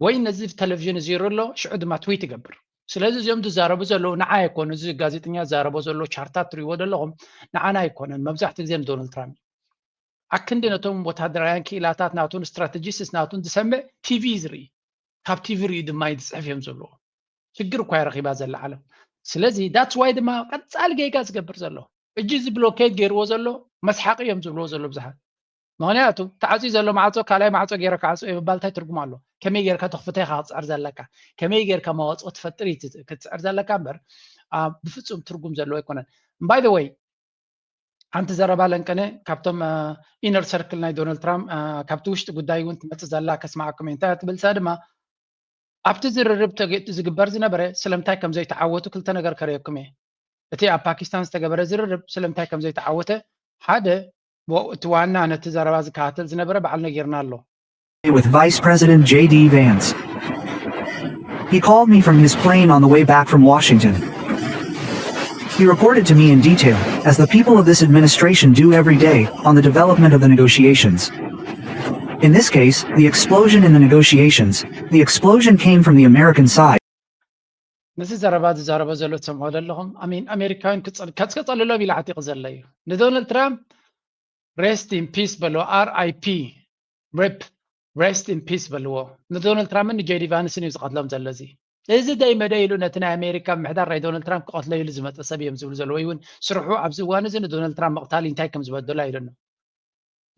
ወይ ነዚ ቴሌቪዥን እዚሩ ኣሎ ሽዑ ድማ ትዊት ይገብር። ስለዚ እዚኦም ዝዛረቡ ዘለዉ ንዓ ኣይኮኑ፣ እዚ ጋዜጠኛ ዝዛረቦ ዘሎ ቻርታት ትሪእዎ ዘለኹም ንዓና ኣይኮነን፣ መብዛሕትኡ ግዜ ንዶናልድ ትራምፕ ኣክንዲ ነቶም ወታደራውያን ክኢላታት ናቱን ስትራተጂስት ናቱን ዝሰምዕ ቲቪ ዝርኢ ካብ ቲቪ ሪኡ ድማ እዩ ዝፅሕፍ እዮም ዝብልዎ። ችግር እኳ ረኺባ ዘላ ዓለም። ስለዚ that's why ድማ ቀፃሊ ጌጋ ዝገብር ዘሎ እጂ እዚ ብሎኬድ ገይርዎ ዘሎ መስሓቂ እዮም ዝብልዎ ዘሎ ብዙሓት። ምክንያቱ ተዓፅዩ ዘሎ ማዕፆ ካልኣይ ማዕፆ ገይረ ክዓፆ ምባል እንታይ ትርጉም ኣሎ? ከመይ ጌርካ ተኽፍተ ኢካ ክትፅዕር ዘለካ? ከመይ ጌርካ መዋፅኦ ትፈጥር ክትፅዕር ዘለካ እምበር ብፍፁም ትርጉም ዘለዎ ኣይኮነን። By the way ሓንቲ ዘረባ ለንቀነ ካብቶም ኢነር ሰርክል ናይ ዶናልድ ትራምፕ ካብቲ ውሽጢ ጉዳይ እውን ትመፅእ ዘላ ከስማዓኩም እየ። እንታይ ትብል እሳ ድማ ኣብቲ ዝርርብ ዝግበር ዝነበረ ስለምንታይ ከም ዘይተዓወቱ ክልተ ነገር ከርእየኩም እየ። እቲ ኣብ ፓኪስታን ዝተገበረ ዝርርብ ስለምንታይ ከም ዘይተዓወተ ሓደ እቲ ዋና ነቲ ዘረባ ዝከታተል ዝነበረ በዓል ነጊርና ኣሎ። with Vice President J D Vance. He called me from his plane on the way back from Washington. He reported to me in detail, as the people of this administration do every day, on the development of the negotiations. In this case, the explosion in the negotiations, the explosion came from the American side. ነዚ ዘረባ ዝዛረቦ ዘሎ ትሰምዖ ዘለኹም ኣሜን ኣሜሪካውያን ከዝቀጸልሎም ኢለ ዓጢቑ ዘሎ እዩ። ንዶናልድ ትራምፕ rest in peace በልዎ፣ R I P rip rest in peace በልዎ። ንዶናልድ ትራምፕን ንጄዲ ቫንስን እዩ ዝቐትሎም ዘሎ። እዚ እዚ ደይ መደይ ኢሉ ነቲ ናይ ኣሜሪካ ምሕዳር ናይ ዶናልድ ትራምፕ ክቐትሎ ኢሉ ዝመፀ ሰብ እዮም ዝብሉ ዘለዉ። ወይ እውን ስርሑ ኣብዚ እዋን እዚ ንዶናልድ ትራምፕ ምቕታል እንታይ ከም ዝበደሎ ኣይደኖ።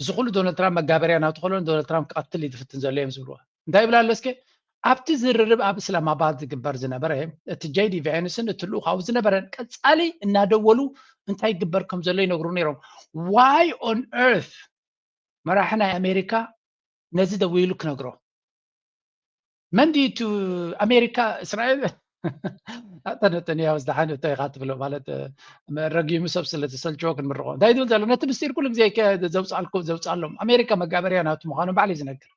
እዚ ኩሉ ዶናልድ ትራምፕ መጋበርያ ናቱ ከሎ ንዶናልድ ትራምፕ ክቐትል እዩ ዝፍትን ዘሎ እዮም ዝብልዎ። እንታይ ይብል ኣሎ እስከ ኣብቲ ዝርርብ ኣብ እስላማባድ ዝግበር ዝነበረ እቲ ጄዲ ቫንስን እቲ ልኡኻዊ ዝነበረን ቀፃሊ እናደወሉ እንታይ ይግበር ከም ዘሎ ይነግሩ ነይሮም። Why on earth መራሒ ናይ ኣሜሪካ ነዚ ደዊሉ ክነግሮ መን ድዩ እቲ ኣሜሪካ እስራኤል ኣጠነጠንያ ዝደሓን እቶ ኢኻ ትብሎ ማለት ረጊሙ ሰብ ስለ ዝሰልችዎ ክንምርቆ እንታይ ዝብል ዘሎ ነቲ ምስጢር ኩሉ ግዜ ዘውፅኣልኩ ዘውፅኣሎም ኣሜሪካ መጋበርያ ናቱ ምዃኑ ባዕሉ ዝነግር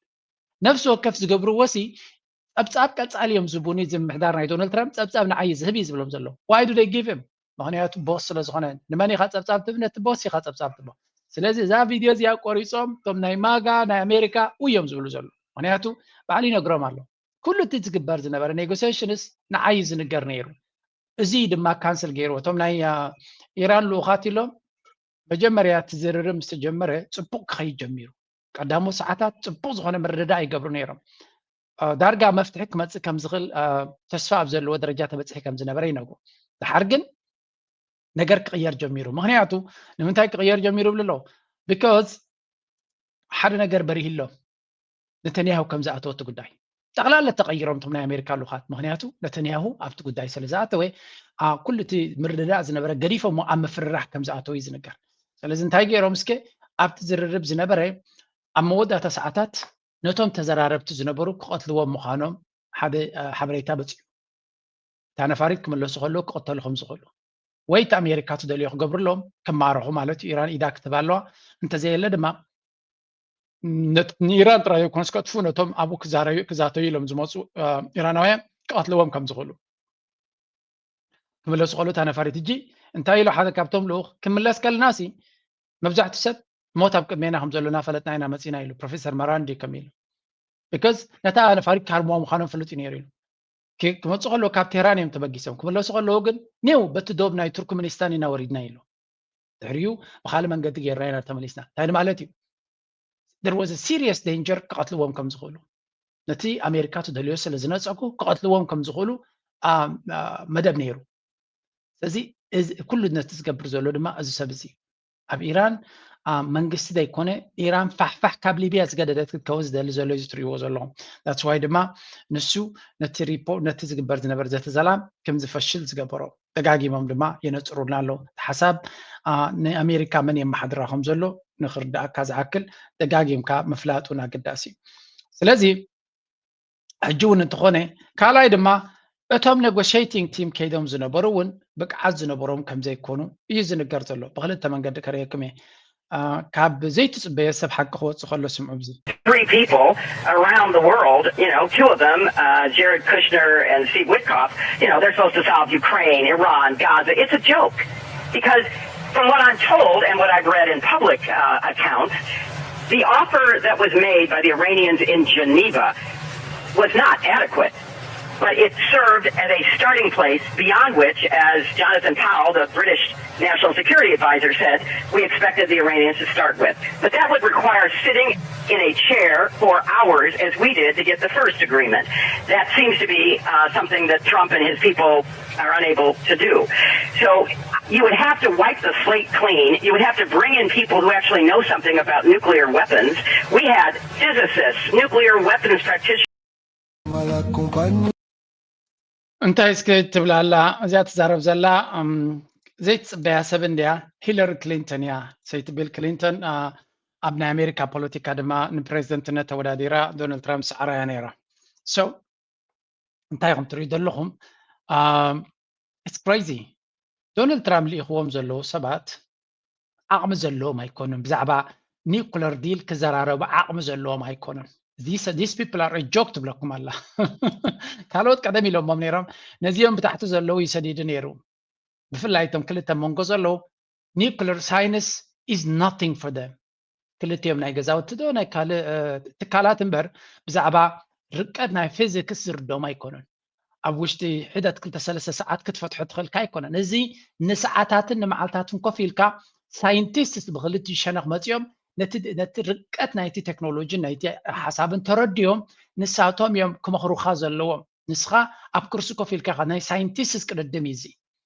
ነፍሲ ወከፍ ዝገብርዎ ሲ ፀብፃብ ቀፃሊ እዮም ዝቡኒ እዚ ምሕዳር ናይ ዶናልድ ትራምፕ ፀብፃብ ንዓይ ዝህብ እዩ ዝብሎም ዘሎ why do they give him ምክንያቱ ቦስ ስለ ዝኾነ ንመን ኢኻ ፀብፃብ ትብ ነቲ ቦስ ኢኻ ፀብፃብ ትቦ ስለዚ እዛ ቪድዮ እዚኣ ቆሪፆም እቶም ናይ ማጋ ናይ ኣሜሪካ እዮም ዝብሉ ዘሎ ምክንያቱ ባዕሉ ይነግሮም ኣሎ ኩሉ እቲ ዝግበር ዝነበረ ኔጎሲሽንስ ንዓይ ዝንገር ነይሩ እዚ ድማ ካንስል ገይሩ እቶም ናይ ኢራን ልኡኻት ኢሎም መጀመርያ እቲ ዝርርብ ምስ ተጀመረ ፅቡቅ ክኸይድ ጀሚሩ ቀዳሞ ሰዓታት ፅቡቅ ዝኾነ ምርድዳእ ይገብሩ ነይሮም ዳርጋ መፍትሒ ክመፅእ ከም ዝኽእል ተስፋ ኣብ ዘለዎ ደረጃ ተበፅሒ ከም ዝነበረ ይነግሩ ድሓር ግን ነገር ክቕየር ጀሚሩ ምክንያቱ ንምንታይ ክቕየር ጀሚሩ ይብሉ ኣለዉ because ሓደ ነገር በሪህሎም ነተንያሁ ከም ዝኣተወ እቲ ጉዳይ ጠቕላላ ተቐይሮም እቶም ናይ ኣሜሪካ ልኡኻት ምክንያቱ ነተንያሁ ኣብቲ ጉዳይ ስለ ዝኣተወ ኩሉ እቲ ምርድዳእ ዝነበረ ገዲፎሞ ኣብ ምፍርራሕ ከም ዝኣተወ እዩ ዝንገር ስለዚ እንታይ ገይሮም እስከ ኣብቲ ዝርርብ ዝነበረ ኣብ መወዳእታ ሰዓታት ነቶም ተዘራረብቲ ዝነበሩ ክቐትልዎም ምዃኖም ሓደ ሓበሬታ በፂሑ። እታ ነፋሪት ክምለሱ ከለዉ ክቕተሉ ከም ዝኽእሉ ወይ እቲ ኣሜሪካ ትደልዮ ክገብርሎም ክማረኹ ማለት እዩ። ኢራን ኢዳ ክትህብ ኣለዋ። እንተዘየለ ድማ ንኢራን ጥራይ ዘይኮነስ ከጥፉ ነቶም ኣብኡ ክዛተዩ ኢሎም ዝመፁ ኢራናውያን ክቐትልዎም ከም ዝኽእሉ ክምለሱ ከለዉ እታ ነፋሪት። ሕጂ እንታይ ኢሉ ሓደ ካብቶም ልኡኽ ክምለስ ከለና ሲ መብዛሕትኡ ሰብ ሞት ኣብ ቅድሜና ከም ዘሎና ፈለጥና ኢና መፂና ኢሉ ፕሮፌሰር መራንዲ ከም ኢሉ because ነታ ነፋሪት ክሃርምዋ ምዃኖም ፍሉጥ እዩ ነይሩ ኢሉ። ክመፁ ከለዉ ካብ ቴህራን እዮም ተበጊሶም። ክምለሱ ከለዉ ግን ኔው በቲ ዶብ ናይ ቱርክምኒስታን ኢና ወሪድና ኢሉ። ድሕሪኡ ብካልእ መንገዲ ጌርና ኢና ተመሊስና። እንታይ ማለት እዩ? There was a serious danger ክቐትልዎም ከም ዝኽእሉ፣ ነቲ ኣሜሪካ ትደልዮ ስለ ዝነፀጉ ክቐትልዎም ከም ዝኽእሉ መደብ ነይሩ። ስለዚ ኩሉ ነቲ ዝገብር ዘሎ ድማ እዚ ሰብ እዚ ኣብ ኢራን መንግስቲ ዘይኮነ ኢራን ፋሕፋሕ ካብ ሊብያ ዝገደደት ክትከውን ዝደሊ ዘሎ እዩ ትሪእዎ ዘለኹም። That's why ድማ ንሱ ነቲ ሪፖርት ነቲ ዝግበር ዝነበር ዘተ ሰላም ከም ዝፈሽል ዝገበሮ ደጋጊሞም ድማ የነፅሩልና ኣለዉ። እቲ ሓሳብ ንኣሜሪካ መን የመሓድራ ከም ዘሎ ንክርዳእካ ዝኣክል ደጋጊምካ ምፍላጥ እውን ኣገዳሲ እዩ። ስለዚ ሕጂ እውን እንተኾነ ካልኣይ ድማ እቶም negotiating team ከይዶም ዝነበሩ እውን ብቅዓት ዝነበሮም ከም ዘይኮኑ እዩ ዝንገር ዘሎ። ብክልተ መንገዲ ከርእየኩም እየ። ካብ ዘይትፅበዮ ሰብ ሓቂ ክወፅእ ከሎ ስምዑ። ብዚ three people around the world, you know, two of them, uh, Jared Kushner and Steve Witkoff, you know, they're supposed to solve Ukraine, Iran, Gaza. It's a joke because from what I'm told and what I've read in public uh, accounts, the offer that was made by the Iranians in Geneva was not adequate. But it served as a starting place beyond which, as Jonathan Powell, the British National Security Advisor, said, we expected the Iranians to start with. But that would require sitting in a chair for hours, as we did to get the first agreement. That seems to be uh, something that Trump and his people are unable to do. So you would have to wipe the slate clean. You would have to bring in people who actually know something about nuclear weapons. We had physicists, nuclear weapons practitioners. እንታይ እስከ ትብላላ እዚኣ ትዛረብ ዘላ ዘይትፅበያ ሰብ እንድያ። ሂለሪ ክሊንተን እያ ሰይቲ ቢል ክሊንተን ኣብ ናይ ኣሜሪካ ፖለቲካ ድማ ንፕሬዚደንትነት ተወዳዲራ ዶናልድ ትራምፕ ሰዓራ እያ ነይራ። So እንታይ ኢኹም ትሪኡ ዘለኹም? It's crazy። ዶናልድ ትራምፕ ልኢኽዎም ዘለዉ ሰባት ዓቕሚ ዘለዎም ኣይኮኑን። ብዛዕባ ኒኩለር ዲል ክዘራረቡ ዓቕሚ ዘለዎም ኣይኮኑን። These people are a joke ትብለኩም ኣላ። ካልኦት ቀደም ኢሎሞም ነይሮም። ነዚኦም ብታሕቲ ዘለዉ ይሰዲዱ ነይሩ። ብፍላይ እቶም ክልተ መንጎ ዘለዉ nuclear science is nothing for them። ክልቲኦም ናይ ገዛውቲ ዶ ናይ ካልእ ትካላት እምበር ብዛዕባ ርቀት ናይ ፊዚክስ ዝርዶም ኣይኮኑን። ኣብ ውሽጢ ሕደት ክልተ ሰለስተ ሰዓት ክትፈትሖ ትኽእልካ ኣይኮነን። እዚ ንሰዓታትን ንመዓልታትን ኮፍ ኢልካ ሳይንቲስትስ ብክልቲኡ ሸነኽ መፂኦም ነቲ ርቀት ናይቲ ቴክኖሎጂን ናይቲ ሓሳብን ተረዲኦም ንሳቶም እዮም ክመኽሩኻ ዘለዎም። ንስኻ ኣብ ኩርሲ ኮፍ ኢልካ ኢኻ ናይ ሳይንቲስትስ ቅድድም እዩ እዚ።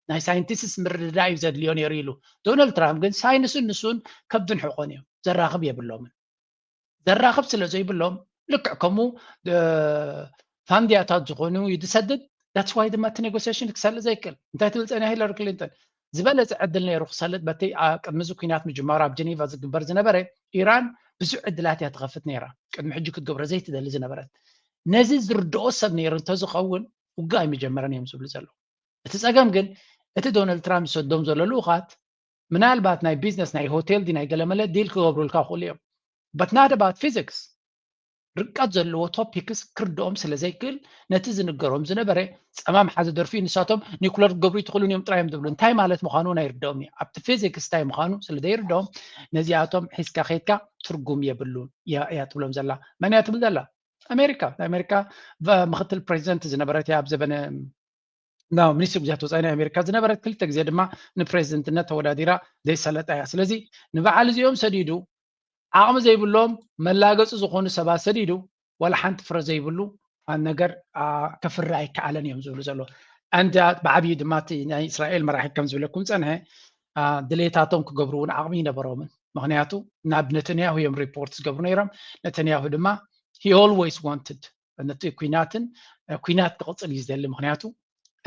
ናይ ሳይንቲስትስ ምርድዳእ እዩ ዘድልዮ ነይሩ ኢሉ። ዶናልድ ትራምፕ ግን ሳይንስን ንሱን ከብድን ሕቆን እዮም፣ ዘራኽብ የብሎምን። ዘራኽብ ስለ ዘይብሎም ልክዕ ከምኡ ፋንድያታት ዝኾኑ እዩ ዝሰድድ። That's why ድማ እቲ ኔጎሲሽን ክሰልጥ ዘይክእል። እንታይ ትብል ፀኒሓ ሂለሪ ክሊንተን? ዝበለፀ ዕድል ነይሩ ክሰልጥ በቲ ቅድሚ እዚ ኩናት ምጅማሩ ኣብ ጀኔቫ ዝግበር ዝነበረ ኢራን ብዙሕ ዕድላት እያ ትኸፍት ነይራ። ቅድሚ ሕጂ ክትገብሮ ዘይትደሊ ዝነበረት። ነዚ ዝርድኦ ሰብ ነይሩ እንተዝኸውን ውግእ ኣይምጀመረን እዮም ዝብሉ ዘለዉ። እቲ ፀገም ግን እቲ ዶናልድ ትራምፕ ዝሰዶም ዘሎ ልኡኻት ምናልባት ናይ ቢዝነስ ናይ ሆቴል ዲ ናይ ገለመለ ዲል ክገብሩልካ ክኽእሉ እዮም። But not about physics። ርቀት ዘለዎ ቶፒክስ ክርድኦም ስለ ዘይክእል ነቲ ዝንገሮም ዝነበረ ፀማም ሓዘ ደርፊ ንሳቶም ኒኩለር ክገብሩ ይትኽእሉን እዮም ጥራይ እዮም ዝብሉ። እንታይ ማለት ምዃኑ እውን ኣይርድኦም እዩ። ኣብቲ ፊዚክስ እንታይ ምዃኑ ስለ ዘይርድኦም ነዚኣቶም ሒዝካ ከይድካ ትርጉም የብሉን እያ ትብሎም ዘላ። መን እያ ትብል ዘላ? ኣሜሪካ። ኣሜሪካ ምክትል ፕሬዚደንት ዝነበረት እያ ኣብ ዘበነ ሚኒስትሪ ጉዳያት ወፃኢ ናይ ኣሜሪካ ዝነበረት ክልተ ግዜ ድማ ንፕሬዚደንትነት ተወዳዲራ ዘይሰለጣ እያ። ስለዚ ንበዓል እዚኦም ሰዲዱ ዓቕሚ ዘይብሎም መላገፂ ዝኾኑ ሰባት ሰዲዱ ዋላ ሓንቲ ፍረ ዘይብሉ ነገር ከፍሪ ኣይከኣለን እዮም ዝብሉ ዘሎ። And ብዓብዪ ድማ እቲ ናይ እስራኤል መራሒ ከም ዝብለኩም ፀንሐ ድሌታቶም ክገብሩ እውን ዓቕሚ ይነበሮምን። ምክንያቱ ናብ ነተንያሁ እዮም ሪፖርት ዝገብሩ ነይሮም። ነተንያሁ ድማ he always wanted ነቲ ኩናትን ኩናት ክቕፅል እዩ ዝደሊ። ምክንያቱ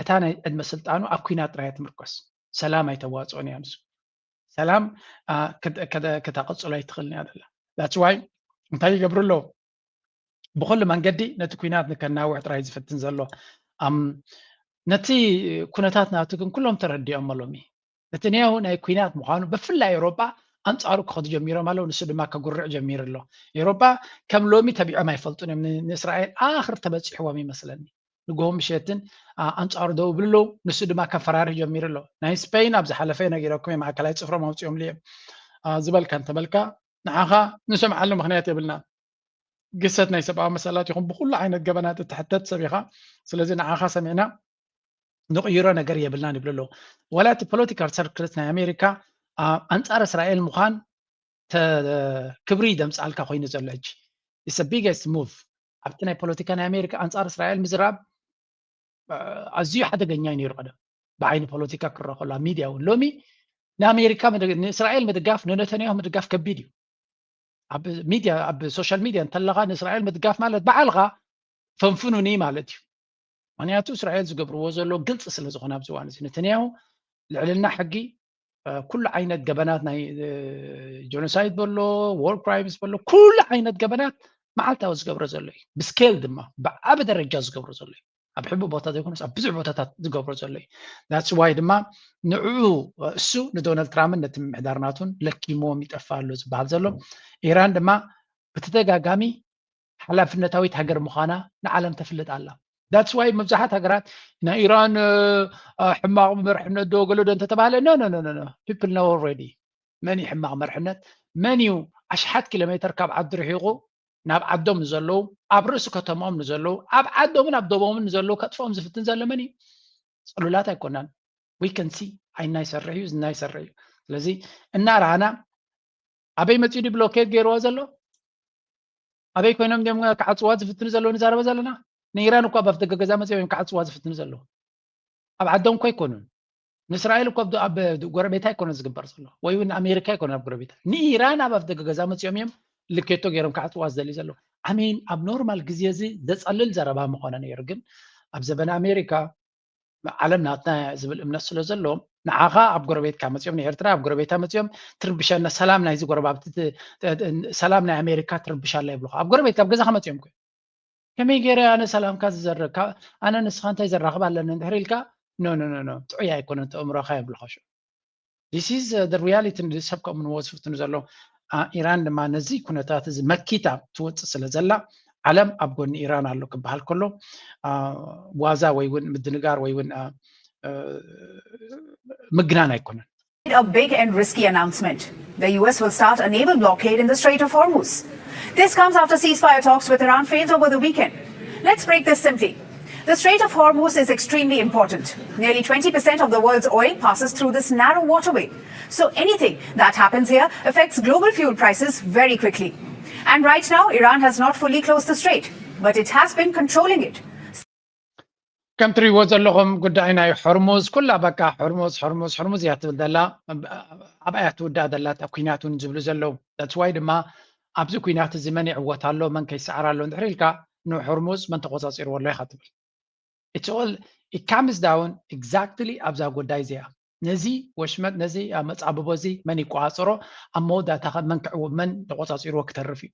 እታ ናይ ዕድመ ስልጣኑ ኣብ ኩናት ጥራይ ትምርኮስ፣ ሰላም ኣይተዋፅኦን እያ። ምስ ሰላም ከተቕፅሎ ኣይትኽእልን እያ ዘላ። That's why እንታይ ይገብሩ ኣለዉ? ብኩሉ መንገዲ ነቲ ኩናት ንከናውሕ ጥራይ ዝፍትን ዘሎ። ነቲ ኩነታት ናቱ ግን ኩሎም ተረዲኦም ሎሚ። ነተንያሁ ናይ ኩናት ምዃኑ ብፍላይ ኤውሮጳ ኣንጻሩ ክኸዱ ጀሚሮም ኣለዉ። ንሱ ድማ ከጉርዕ ጀሚሩ ኣሎ። ኤውሮጳ ከም ሎሚ ተቢዖም ኣይፈልጡን እዮም። ንእስራኤል ኣኽር ተበጺሕዎም ይመስለኒ። ንግሆ ምሸትን ኣንጻሩ ደው ይብሉ ኣለዉ። ንሱ ድማ ከፈራርህ ጀሚሩ ኣሎ። ናይ ስፔን ኣብ ዝሓለፈ ነጊረኩም ማእከላይ ጽፍሮም ኣውጺኦም እዮም ዝበልካ እንተበልካ ንዓኻ ንሰምዓሉ ምኽንያት የብልና። ግሰት ናይ ሰብኣዊ መሰላት ይኹን ብኩሉ ዓይነት ገበናት እትሕተት ሰብ ኢኻ። ስለዚ ንዓኻ ሰሚዕና ንቕይሮ ነገር የብልናን ይብሉ ኣለዉ። ዋላ እቲ ፖለቲካል ሰርክልስ ናይ ኣሜሪካ ኣንጻር እስራኤል ምዃን ክብሪ ደምጻልካ ኮይኑ ዘሎ ሕጂ is biggest move ኣብቲ ናይ ፖለቲካ ናይ ኣሜሪካ ኣንጻር እስራኤል ምዝራብ ኣዝዩ ሓደገኛ እዩ ነይሩ ቀደም ብዓይኒ ፖለቲካ ክረኸሉ ኣብ ሚድያ እውን ሎሚ ንኣሜሪካ ንእስራኤል ምድጋፍ ንነተንያሁ ምድጋፍ ከቢድ እዩ። ኣብ ሚድያ ኣብ ሶሻል ሚድያ እንተለኻ ንእስራኤል ምድጋፍ ማለት በዓልኻ ፈንፍኑኒ ማለት እዩ። ምክንያቱ እስራኤል ዝገብርዎ ዘሎ ግልፂ ስለ ዝኾነ ኣብዚ እዋን እዚ ነተንያሁ ልዕልና ሕጊ ኩሉ ዓይነት ገበናት ናይ ጀኖሳይድ በሎ war crimes በሎ ኩሉ ዓይነት ገበናት መዓልታዊ ዝገብሮ ዘሎ እዩ። ብስኬል ድማ ብዓቢ ደረጃ ዝገብሮ ዘሎ እዩ። ኣብ ሕቡእ ቦታ ዘይኮነስ ኣብ ብዙሕ ቦታታት ዝገብሮ ዘሎ እዩ። That's why ድማ ንዕኡ እሱ ንዶናልድ ትራምፕን ነቲ ምምሕዳር ናቱን ለኪምዎም ይጠፍእ ኣሎ ዝበሃል ዘሎ። ኢራን ድማ ብተደጋጋሚ ሓላፍነታዊት ሃገር ምዃና ንዓለም ተፍልጥ ኣላ። That's why መብዛሕት ሃገራት ናይ ኢራን ሕማቕ መርሕነት ዶ ገለ ዶ እንተተባሃለ no no no no people know already መን እዩ ሕማቕ መርሕነት መን እዩ ኣሽሓት ኪሎ ሜትር ካብ ዓዲ ርሒቑ ናብ ዓዶም ንዘለዉ ኣብ ርእሲ ከተማኦም ንዘለዉ ኣብ ዓዶምን ኣብ ደቦምን ንዘለዉ ከጥፍኦም ዝፍትን ዘሎ መን እዩ? ፅሉላት ኣይኮናን። We can see ዓይንና ይሰርሕ እዩ እዝንና ይሰርሕ እዩ። ስለዚ እናረኣና ኣበይ መፂኡ ድዩ ብሎኬድ ገይርዎ ዘሎ? ኣበይ ኮይኖም ድዮም ክዓፅዋ ዝፍትኑ ዘለዉ ንዛረበ ዘለና? ንኢራን እኳ ኣብ ኣፍደገ ገዛ መፂኦም እዮም ክዓፅዋ ዝፍትኑ ዘለዉ። ኣብ ዓዶም እኮ ኣይኮኑን። ንእስራኤል እኮ ኣብ ጎረቤታ ኣይኮነ ዝግበር ዘሎ ወይ እውን ኣሜሪካ ኣይኮነ ኣብ ጎረቤታ ንኢራን ኣብ ኣፍደገ ገዛ መፂኦም እዮም ልኬቶ ገይሮም ክዓፅዋ ዝደልዩ ዘለዉ። ኣሜን ኣብ ኖርማል ግዜ እዚ ዘፀልል ዘረባ ምኾነ ነይሩ ግን ኣብ ዘበነ ኣሜሪካ ዓለም ናትና ዝብል እምነት ስለ ዘለዎም ንዓኻ ኣብ ጎረቤትካ መፂኦም ንኤርትራ ኣብ ጎረቤታ መፂኦም ትርብሸና ሰላም ናይዚ ጎረባብቲ ሰላም ናይ ኣሜሪካ ትርብሻላ ይብሉኻ ኣብ ጎረቤትካ ኣብ ገዛኻ መፂኦም ኮ ከመይ ገይረ ኣነ ሰላምካ ዝዘረግካ ኣነ ንስኻ እንታይ ዘራኽብ ኣለኒ እንድሕር ኢልካ no no no no ጥዑይ ኣይኮነን ተእምሮኻ የብልኻ ሽዑ this is the reality ንሰብ ከምኡ ንዎ ዝፍትኑ ዘለዉ ኢራን ድማ ነዚ ኩነታት እዚ መኪታ ትወፅእ ስለ ዘላ ዓለም ኣብ ጎኒ ኢራን ኣሎ ክበሃል ከሎ ዋዛ ወይ እውን ምድንጋር ወይ እውን ምግናን ኣይኮነን። A big and risky announcement. The U S will start a naval blockade in the Strait of Hormuz. This comes after ceasefire talks with Iran failed over the weekend. Let's break this simply. The Strait of Hormuz is extremely important. Nearly twenty percent of the world's oil passes through this narrow waterway. So anything that happens here affects global fuel prices very quickly. And right now, Iran has not fully closed the strait, but it has been controlling it. ከም ትሪእዎ ዘለኹም ጉዳይ ናይ ሕርሙዝ ኩላ በቃ ሕርሙዝ ሕርሙዝ ሕርሙዝ እያ ትብል ዘላ ኣብኣ እያ ትውዳእ ዘላ እታ ኩናት እውን ዝብሉ ዘለዉ that's why ድማ ኣብዚ ኩናት እዚ መን ይዕወት ኣሎ መን ከይሰዓር ኣሎ እንድሕር ኢልካ ንሕርሙዝ መን ተቆፃፂርዎ ኣሎ ኢኻ ትብል it's all it comes down exactly ኣብዛ ጉዳይ እዚኣ ነዚ ወሽመጥ ነዚ መፃብቦ እዚ መን ይቆፃፀሮ ኣብ መወዳእታ ከ መን ክዕወት መን ተቆፃፂርዎ ክተርፍ እዩ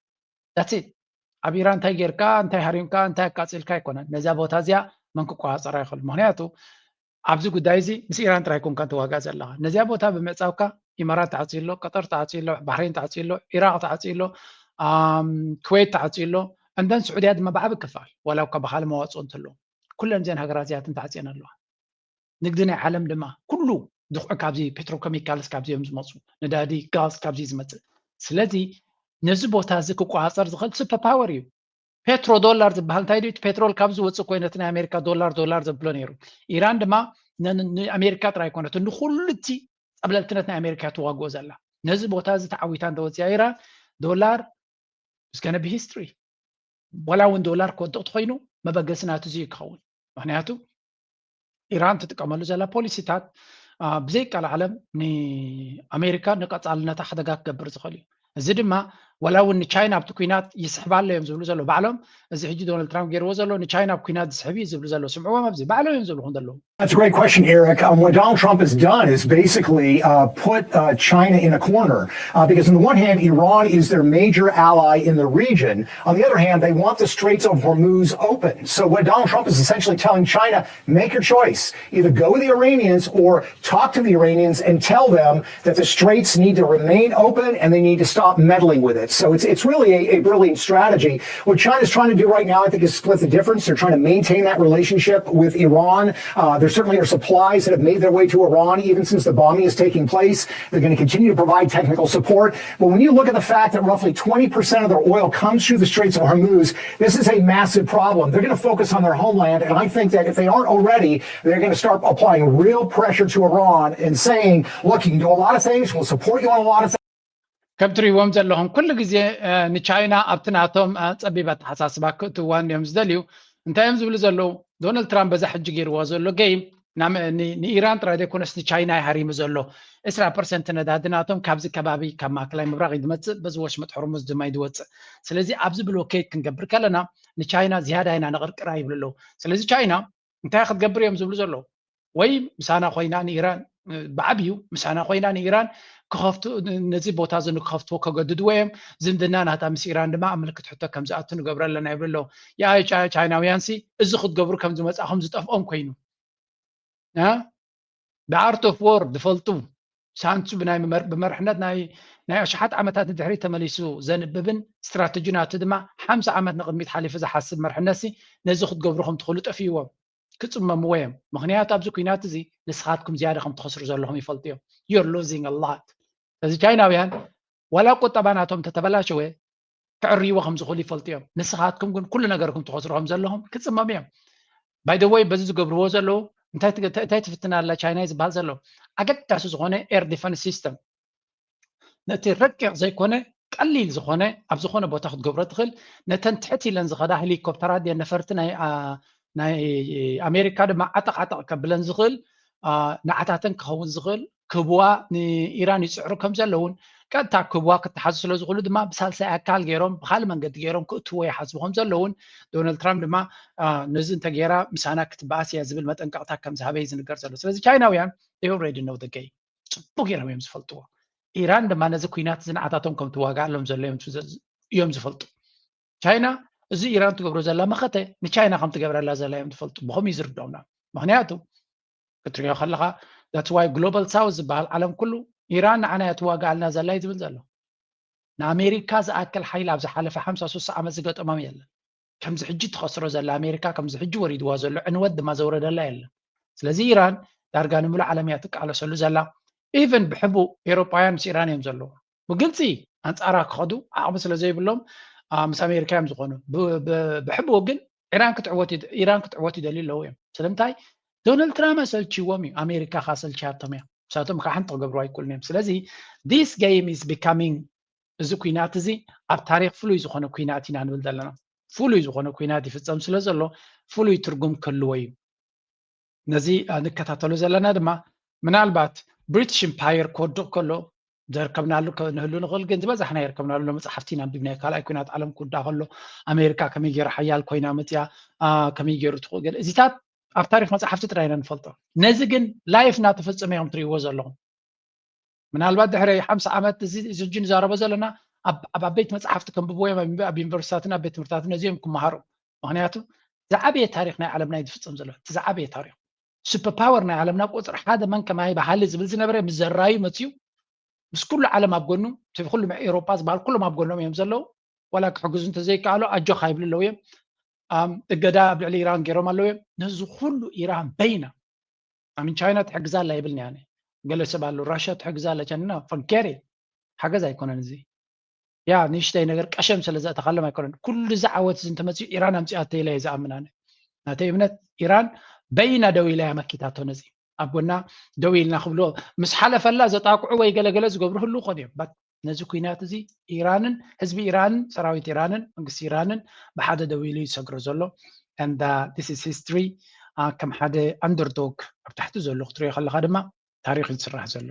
that's it ኣብ ኢራን እንታይ ጌርካ እንታይ ሃሪምካ እንታይ ኣቃፂልካ ኣይኮነን ነዛ ቦታ እዚኣ መን ክቆፃፀራ ይኽእል ምክንያቱ ኣብዚ ጉዳይ እዚ ምስ ኢራን ጥራይ ኮንካ ትዋጋእ ዘለኻ ነዚኣ ቦታ ብምዕፃብካ ኢማራት ተዓፅዩ ኣሎ ቀጠር ተዓፅዩ ኣሎ ባህሬን ተዓፅዩ ኣሎ ኢራቅ ተዓፅዩ ኣሎ ኩዌት ተዓፅዩ ኣሎ እንደን ስዑድያ ድማ ብዓቢ ክፋል ዋላ እኳ ብካልእ መዋፅኦ እንተለዎ ኩለን እዚኣን ሃገራት እዚኣትን ተዓፅየን ኣለዋ ንግዲ ናይ ዓለም ድማ ኩሉ ድኹዒ ካብዚ ፔትሮኮሚካልስ ካብዚ እዮም ዝመፁ ነዳዲ ጋዝ ካብዚ ዝመፅእ ስለዚ ነዚ ቦታ እዚ ክቆፃፀር ዝኽእል ሱፐር ፓወር እዩ ፔትሮ ዶላር ዝበሃል እንታይ ድዩ ፔትሮል ካብ ዝወፅእ ኮይኑ እቲ ናይ ኣሜሪካ ዶላር ዶላር ዘብሎ ነይሩ ኢራን ድማ ንኣሜሪካ ጥራይ ኣይኮነትን ንኩሉ እቲ ፀብለልትነት ናይ ኣሜሪካ ትዋግኦ ዘላ ነዚ ቦታ እዚ ተዓዊታ እንተወፅያ ኢራን ዶላር is gonna be history ዋላ እውን ዶላር ክወድቕ ተኮይኑ መበገሲ ናቱ እዚ ክኸውን ምክንያቱ ኢራን ትጥቀመሉ ዘላ ፖሊሲታት ብዘይ ቃል ዓለም ንኣሜሪካ ንቀፃልነታ ሓደጋ ክገብር ዝኽእል እዩ እዚ ድማ ወላ እውን ንቻይና ኣብቲ ኩናት ይስሕባ ኣሎ እዮም ዝብሉ ዘለዉ ባዕሎም። እዚ ሕጂ ዶናልድ ትራምፕ ገይርዎ ዘሎ ንቻይና ኣብ ኩናት ዝስሕብ እዩ ዝብሉ ዘለዉ። ስምዕዎም፣ ኣብዚ ባዕሎም እዮም ዝብልኹም ዘለዉ። That's a great question, Eric. Um, what Donald Trump has done is basically uh, put uh, China in a corner uh, because, on the one hand, Iran is their major ally in the region. On the other hand, they want the Straits of Hormuz open. So, what Donald Trump is essentially telling China, make your choice. Either go with the Iranians or talk to the Iranians and tell them that the straits need to remain open and they need to stop meddling with it. So it's, it's really a, a brilliant strategy. What China's trying to do right now, I think, is split the difference. They're trying to maintain that relationship with Iran. Uh, there certainly are supplies that have made their way to Iran, even since the bombing is taking place. They're going to continue to provide technical support. But when you look at the fact that roughly twenty percent of their oil comes through the Straits of Hormuz, this is a massive problem. They're going to focus on their homeland. And I think that if they aren't already, they're going to start applying real pressure to Iran and saying, look, you can do a lot of things. We'll support you on a lot of things. ከም ትሪእዎም ዘለኹም ኩሉ ግዜ ንቻይና ኣብቲ ናቶም ጸቢብ ኣተሓሳስባ ክእትዋን እዮም ዝደልዩ። እንታይ እዮም ዝብሉ ዘለዉ? ዶናልድ ትራምፕ በዛ ሕጂ ገይርዎ ዘሎ ገይም ንኢራን ጥራይ ዘይኮነስ ንቻይና ይሃሪሙ ዘሎ። ዕስራ ፐርሰንት ነዳዲ ናቶም ካብዚ ከባቢ ካብ ማእከላይ ምብራቕ እዩ ዝመፅእ፣ በዚ ወሽመጥ ሕርሙዝ ድማ እዩ ዝወፅእ። ስለዚ ኣብዚ ብሎኬድ ክንገብር ከለና ንቻይና ዝያዳ ኢና ነቕርቅራ ይብሉ ኣለዉ። ስለዚ ቻይና እንታይ ክትገብር እዮም ዝብሉ ዘለዉ? ወይ ምሳና ኮይና ንኢራን ብዓብዩ ምሳና ኮይና ንኢራን ክኸፍቱ ነዚ ቦታ እዚ ንክኸፍትዎ ከገድድዎ እዮም። ዝምድና ናታ ምስ ኢራን ድማ ኣብ ምልክት ሕቶ ከም ዝኣቱ ንገብረ ኣለና ይብሉ ኣለዉ። ያ ቻይናውያን ሲ እዚ ክትገብሩ ከም ዝመፃኹም ዝጠፍኦም ኮይኑ the art of war ዝፈልጡ ሳንሱ ብናይ ብመርሕነት ናይ ናይ ኣሽሓት ዓመታት ንድሕሪት ተመሊሱ ዘንብብን ስትራተጂ ናቱ ድማ ሓምሳ ዓመት ንቕድሚት ሓሊፉ ዝሓስብ መርሕነት ሲ ነዚ ክትገብሩ ከም ትኽእሉ ጠፊእዎም። ክፅመምዎ እዮም። ምክንያቱ ኣብዚ ኩናት እዚ ንስኻትኩም ዝያዳ ከም ትኸስሩ ዘለኹም ይፈልጡ እዮም። You're losing a lot። ስለዚ ቻይናውያን ዋላ ቁጠባ ናቶም እንተተበላሸወ ክዕርይዎ ከም ዝኽእሉ ይፈልጡ እዮም። ንስኻትኩም ግን ኩሉ ነገርኩም ትኸስሩ ከም ዘለኹም ክፅመሙ እዮም። By the way በዚ ዝገብርዎ ዘለዉ እንታይ ትፍትና ኣላ ቻይና ዝበሃል ዘሎ ኣገዳሲ ዝኾነ air defense system ነቲ ረቂቕ ዘይኮነ ቀሊል ዝኾነ ኣብ ዝኾነ ቦታ ክትገብሮ ትኽእል ነተን ትሕት ኢለን ዝኸዳ ሄሊኮፕተራት ድየን ነፈርቲ ናይ ኣሜሪካ ድማ ዓጠቕ ዓጠቕ ከብለን ዝኽእል ንዓታተን ክኸውን ዝኽእል ክብዋ ንኢራን ይፅዕሩ ከም ዘለውን ቀጥታ ክብዋ ክተሓዙ ስለ ዝኽእሉ ድማ ብሳልሳይ ኣካል ገይሮም ብካልእ መንገዲ ገይሮም ክእትዎ ይሓስቡ ከም ዘለውን ዶናልድ ትራምፕ ድማ ነዚ እንተገይራ ምሳና ክትበኣስ እያ ዝብል መጠንቀቕታ ከም ዝሃበ እዩ ዝንገር ዘሎ። ስለዚ ቻይናውያን they already know the game። ፅቡቅ ገይሮም እዮም ዝፈልጥዎ። ኢራን ድማ ነዚ ኩናት እዚ ንዓታቶም ከም ትዋጋኣሎም ዘሎ እዮም ዝፈልጡ። ቻይና እዚ ኢራን ትገብሮ ዘላ መኸተ ንቻይና ከም ትገብረላ ዘላ እዮም ዝፈልጡ። ብኸምኡ እዩ ዝርድኦም። ምክንያቱ ክትሪኦ ከለካ that's why global south ዝበሃል ዓለም ኩሉ ኢራን ንዓና እያ ትዋጋኣልና ዘላ እዩ ዝብል ዘሎ። ንኣሜሪካ ዝኣክል ሓይሊ ኣብ ዝሓለፈ ሓምሳ ስሳ ዓመት ዝገጠሞም የለን። ከምዚ ሕጂ ትኸስሮ ዘላ ኣሜሪካ ከምዚ ሕጂ ወሪድዋ ዘሎ ዕንወት ድማ ዘውረደላ የለን። ስለዚ ኢራን ዳርጋ ንምሉእ ዓለም እያ ትቃለሰሉ ዘላ። Even ብሕቡእ ኤውሮጳውያን ምስ ኢራን እዮም ዘለዉ። ብግልፂ ኣንፃራ ክኸዱ ዓቕሚ ስለ ዘይብሎም ምስ ኣሜሪካ እዮም ዝኾኑ። ብሕቡእ ግን ኢራን ክትዕወት ይደልዩ ኣለዉ እዮም። ስለምንታይ? ዶናልድ ትራምፕ ኣሰልችዎም እዩ። ኣሜሪካ ካሰልችያቶም እያ። ንሳቶም ከዓ ሓንቲ ክገብሩ ኣይክእሉን እዮም። ስለዚ this game is becoming እዚ ኩናት እዚ ኣብ ታሪክ ፍሉይ ዝኾነ ኩናት ኢና ንብል ዘለና። ፍሉይ ዝኾነ ኩናት ይፍፀም ስለ ዘሎ ፍሉይ ትርጉም ክህልዎ እዩ። ነዚ ንከታተሎ ዘለና ድማ ምናልባት ብሪቲሽ ኢምፓየር ክወድቕ ከሎ ዘርከብናሉ ንህሉ ንኽእል፣ ግን ዝበዛሕና የርከብናሉ መፅሓፍቲ ኢና ኣንቢብናዮ። ካልኣይ ኩናት ዓለም ክውዳእ ከሎ ኣሜሪካ ከመይ ገይሩ ሓያል ኮይና መፅያ፣ ከመይ ገይሩ ትኽእል ገለ እዚታት ኣብ ታሪክ መፅሓፍቲ ጥራይ ኢና ንፈልጦ። ነዚ ግን ላይፍ እናተፈፀመ እዮም ትሪእዎ ዘለኹም። ምናልባት ድሕሪ ሓምሳ ዓመት እዚ ሕጂ ንዛረቦ ዘለና ኣብ ዓበይቲ መፅሓፍቲ ከንብብዎ እዮም። ኣብ ዩኒቨርሲታትን ኣብ ቤት ትምህርታትን ነዚኦም ክመሃሩ። ምክንያቱ ዝዓበየ ታሪክ ናይ ዓለምና እዩ ዝፍፀም ዘሎ። እቲ ዝዓበየ ታሪክ ሱፐር ፓወር ናይ ዓለምና ቁፅሪ ሓደ መን ከማይ በሃሊ ዝብል ዝነበረ ምስ ዘራዩ መፅዩ ምስ ኩሉ ዓለም ኣብ ጎኑ እቲ ኩሉ ኤውሮጳ ዝበሃል ኩሎም ኣብ ጎኖም እዮም ዘለዉ። ዋላ ክሕግዙ እንተዘይከኣሉ ኣጆኻ ይብሉ ኣለዉ እዮም። እገዳ ኣብ ልዕሊ ኢራን ገይሮም ኣለዉ እዮም። ነዚ ኩሉ ኢራን በይና ኣሚን ቻይና ትሕግዛ ኣላ ይብልኒ ኣነ። ገለ ሰብ ኣሎ ራሽያ ትሕግዛ ኣላ ቻይና ፈገሪ ሓገዝ ኣይኮነን እዚ። ያ ንእሽተይ ነገር ቀሸም ስለ ዘእተኻሎም ኣይኮነን። ኩሉ እዚ ዓወት እዚ እንተመፅኡ ኢራን ኣምፂኣቶ ኢለ እየ ዝኣምን ኣነ። ናተይ እምነት ኢራን በይና ደው ኢላ እያ መኪታቶ ነዚ ኣብ ጎና ደው ኢልና ክብሎ ምስ ሓለፈላ ዘጣቅዑ ወይ ገለገለ ዝገብሩ ህሉ ኾን እዮም። ነዚ ኩናት እዚ ኢራንን ህዝቢ ኢራንን ሰራዊት ኢራንን መንግስቲ ኢራንን ብሓደ ደው ኢሉ ይሰግሮ ዘሎ። And this is history። ከም ሓደ ኣንደርዶግ ኣብ ታሕቲ ዘሎ ክትሪኦ ከለካ ድማ ታሪክ ዝስራሕ ዘሎ።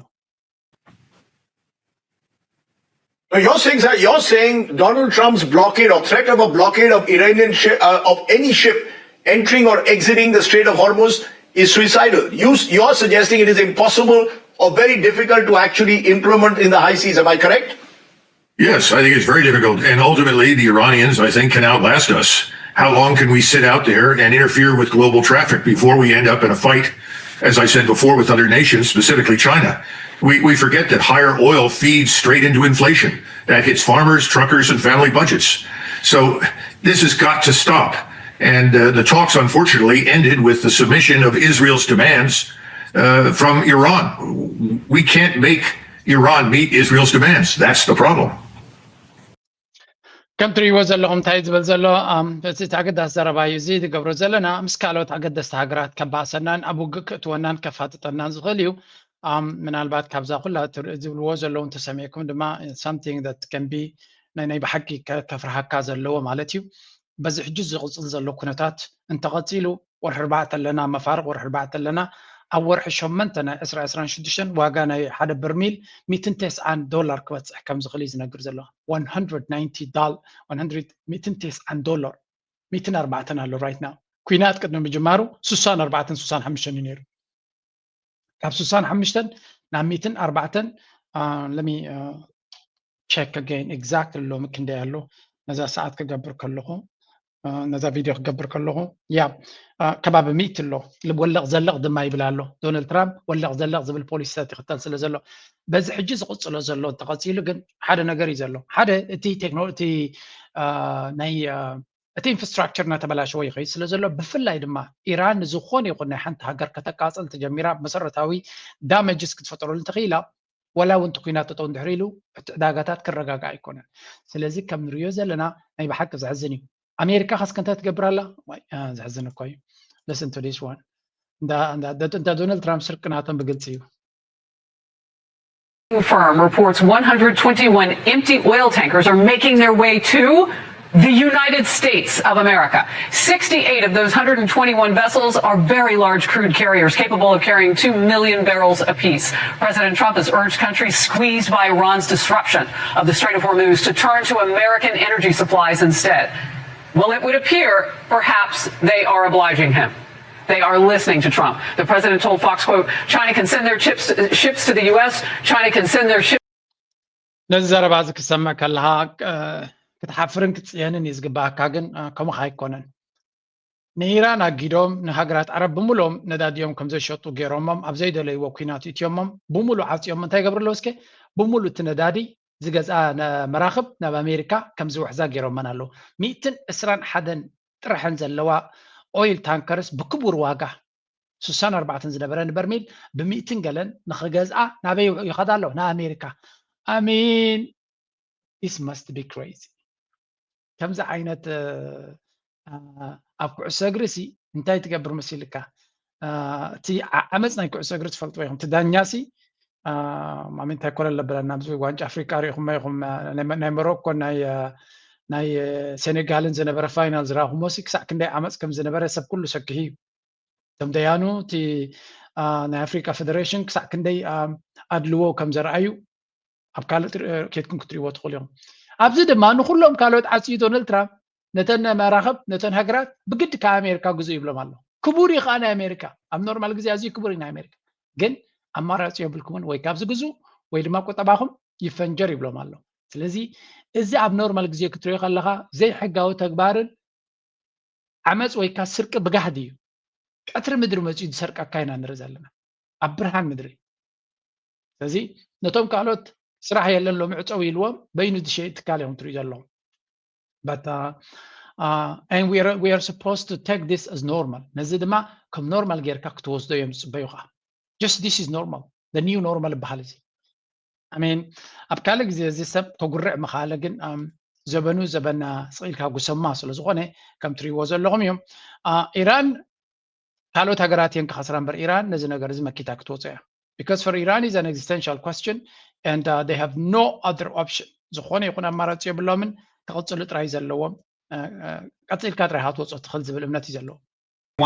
You're saying that you're saying Donald Trump's blockade or threat of a blockade of Iranian ship uh, of any ship entering or exiting the Strait of Hormuz is suicidal. You you are suggesting it is impossible or very difficult to actually implement in the high seas. Am I correct? Yes, I think it's very difficult. And ultimately, the Iranians, I think, can outlast us. How long can we sit out there and interfere with global traffic before we end up in a fight, as I said before, with other nations, specifically China? We, we forget that higher oil feeds straight into inflation. That hits farmers, truckers, and family budgets. So this has got to stop. And uh, the talks, unfortunately, ended with the submission of Israel's demands uh, from Iran. We can't make Iran meet Israel's demands. That's the problem. ከም ትርእይዎ ዘለኹም እንታይ ዝብል ዘሎ እቲ ኣገዳሲ ዘረባ እዩ። እዚ ዝገብሮ ዘለና ምስ ካልኦት ኣገደስቲ ሃገራት ከባእሰናን ኣብ ውግእ ክእትወናን ከፋጥጠናን ዝኽእል እዩ። ምናልባት ካብዛ ኩላ ዝብልዎ ዘለዉ እንተሰሚዕኩም ድማ something that can be ናይ ብሓቂ ከፍርሃካ ዘለዎ ማለት እዩ። በዚ ሕጂ ዝቕፅል ዘሎ ኩነታት እንተቐፂሉ ወርሒ ኣርባዕተ ኣለና፣ መፋርቕ ወርሒ ኣርባዕተ ኣለና። ኣብ ወርሒ ሸመንተ ናይ ዕስራ ዕስራን ሽዱሽተን ዋጋ ናይ ሓደ በርሚል ሚእትን ተስዓን ዶላር ክበፅሕ ከም ዝኽእል እዩ ዝነግር ዘሎ። ሚእትን ተስዓን ዶላር፣ ሚእትን ኣርባዕተን ኣሎ right now። ኩናት ቅድሚ ምጅማሩ ስሳን ኣርባዕተን ስሳን ሓሙሽተን እዩ ነይሩ። ካብ ስሳን ሓሙሽተን ናብ ሚእትን ኣርባዕተን let me check again exactly ሎሚ ክንደይ ኣሎ። ነዛ ሰዓት ክገብር ከለኹ ነዛ ቪድዮ ክገብር ከለኹ ያ ከባቢ ሚእቲ ኣሎ። ወለቕ ዘለቕ ድማ ይብል ኣሎ ዶናልድ ትራምፕ። ወለቕ ዘለቕ ዝብል ፖሊሲታት ይኽተል ስለ ዘሎ በዚ ሕጂ ዝቕፅሎ ዘሎ እንተቐፂሉ ግን ሓደ ነገር እዩ ዘሎ። ሓደ እቲ ቴክኖ እቲ ናይ እቲ ኢንፍራስትራክቸር እናተበላሸወ ይኸይድ ስለ ዘሎ ብፍላይ ድማ ኢራን ዝኾነ ይኹን ናይ ሓንቲ ሃገር ከተቃፅል ተጀሚራ መሰረታዊ damages ክትፈጠረሉ እንተኽኢላ ዋላ እውን እቲ ኩናት ጠጠው እንድሕር ኢሉ እቲ ዕዳጋታት ክረጋጋእ ኣይኮነን። ስለዚ ከም ንሪኦ ዘለና ናይ ብሓቂ ዘሕዝን እዩ። ኣሜሪካ ከስከ እንታይ ትገብር ኣላ? ዘሕዝን እኮ እዩ። Listen to this one። እንዳ ዶናልድ ትራምፕ ስርቂ ናቶም ብግልፂ እዩ። Firm reports one hundred twenty-one empty oil tankers are making their way to the United States of America. Sixty-eight of those one hundred twenty-one vessels are very large crude carriers capable of carrying two million barrels apiece. President Trump has urged countries squeezed by Iran's disruption of the Strait of Hormuz to turn to American energy supplies instead. Well, it would appear perhaps they are obliging him. They are listening to Trump. The president told Fox, quote, China can send their chips, ships to the U S. China can send their ships. ነዚ ዘረባ እዚ ክሰምዕ ከለኻ ክትሓፍርን ክትፅየንን እዩ ዝግባኣካ። ግን ከምኡ ኣይኮነን። ንኢራን ኣጊዶም ንሃገራት ዓረብ ብምሉኦም ነዳዲኦም ከም ዘሸጡ ገይሮሞም ኣብ ዘይደለይዎ ኩናት እትዮሞም ብምሉ ዓፅዮም እንታይ ገብሩ ኣለዉ እስከ ብምሉ እቲ ነዳዲ ዝገዝኣ መራኽብ ናብ ኣሜሪካ ከም ዝውሕዛ ገይሮመን ኣለዉ። ሚእትን ዕስራን ሓደን ጥርሐን ዘለዋ ኦይል ታንከርስ ብክቡር ዋጋ ስሳን ኣርባዕተን ዝነበረ ንበርሚል ብሚእትን ገለን ንኽገዝኣ ናበይ ይኸዳ ኣሎ? ንኣሜሪካ። I mean this must be crazy። ከምዚ ዓይነት ኣብ ኩዕሶ እግሪ ሲ እንታይ ትገብር መሲልካ? እቲ ዓመፅ ናይ ኩዕሶ እግሪ ትፈልጥዎ ኢኹም። እቲ ዳኛ ሲ ማሚ እንታይ ኮለል ለበለና ኣብዚ ዋንጫ ኣፍሪቃ ሪኢኹም ኢኹም ናይ ሞሮኮ ናይ ናይ ሴኔጋልን ዝነበረ ፋይናል ዝረኣኹሞ ሲ ክሳዕ ክንደይ ዓመፅ ከም ዝነበረ ሰብ ኩሉ ሰኪሑ እዩ። እቶም ደያኑ እቲ ናይ ኣፍሪቃ ፌደሬሽን ክሳዕ ክንደይ ኣድልዎ ከም ዘርኣዩ ኣብ ካልእ ኬድኩም ክትሪእዎ ትኽእሉ ኢኹም። ኣብዚ ድማ ንኩሎም ካልኦት ዓፅዩ ዶናልድ ትራምፕ ነተን መራኽብ ነተን ሃገራት ብግዲ ካብ ኣሜሪካ ግዙ ይብሎም ኣሎ። ክቡር እዩ ከዓ ናይ ኣሜሪካ ኣብ ኖርማል ግዜ ኣዝዩ ክቡር እዩ ናይ ኣሜሪካ። ግን ኣማራፂ የብልኩምን ወይ ካብዚ ግዙ ወይ ድማ ቁጠባኹም ይፈንጀር ይብሎም ኣሎ። ስለዚ እዚ ኣብ ኖርማል ግዜ ክትሪኦ ከለካ ዘይሕጋዊ ተግባርን ዓመፅ ወይ ካ ስርቂ ብጋህዲ እዩ። ቀትሪ ምድሪ መፅዩ ዝሰርቀካ ኢና ንርኢ ዘለና ኣብ ብርሃን ምድሪ። ስለዚ ነቶም ካልኦት ስራሕ የለን ሎሚ ዕፀው ኢልዎም በይኑ ዝሸይጥ ትካል እዮም ትሪኡ ዘለኹም። But uh, uh, and we are we are supposed to take this as normal። ነዚ ድማ ከም ኖርማል ጌርካ ክትወስዶ እዮም ዝፅበዩኻ። Just this is normal, the new normal ይበሃል እዚ። I mean ኣብ ካልእ ግዜ እዚ ሰብ ከጉርዕ ምኻለ ግን ዘበኑ ዘበና ስቕ ኢልካ ጉሰማ ስለ ዝኾነ ከም ትሪእዎ ዘለኹም እዩ። ኢራን ካልኦት ሃገራት እየን ክኸስራ እምበር ኢራን ነዚ ነገር እዚ መኪታ ክትወፅኦ እያ። Because for Iran is an existential question and uh, they have no other option። ዝኾነ ይኹን ኣማራፂ የብሎምን። ክቕፅሉ ጥራይ ዘለዎም ቀፂልካ ጥራይ ሃትወፆ ትኽእል ዝብል እምነት እዩ ዘለዎም።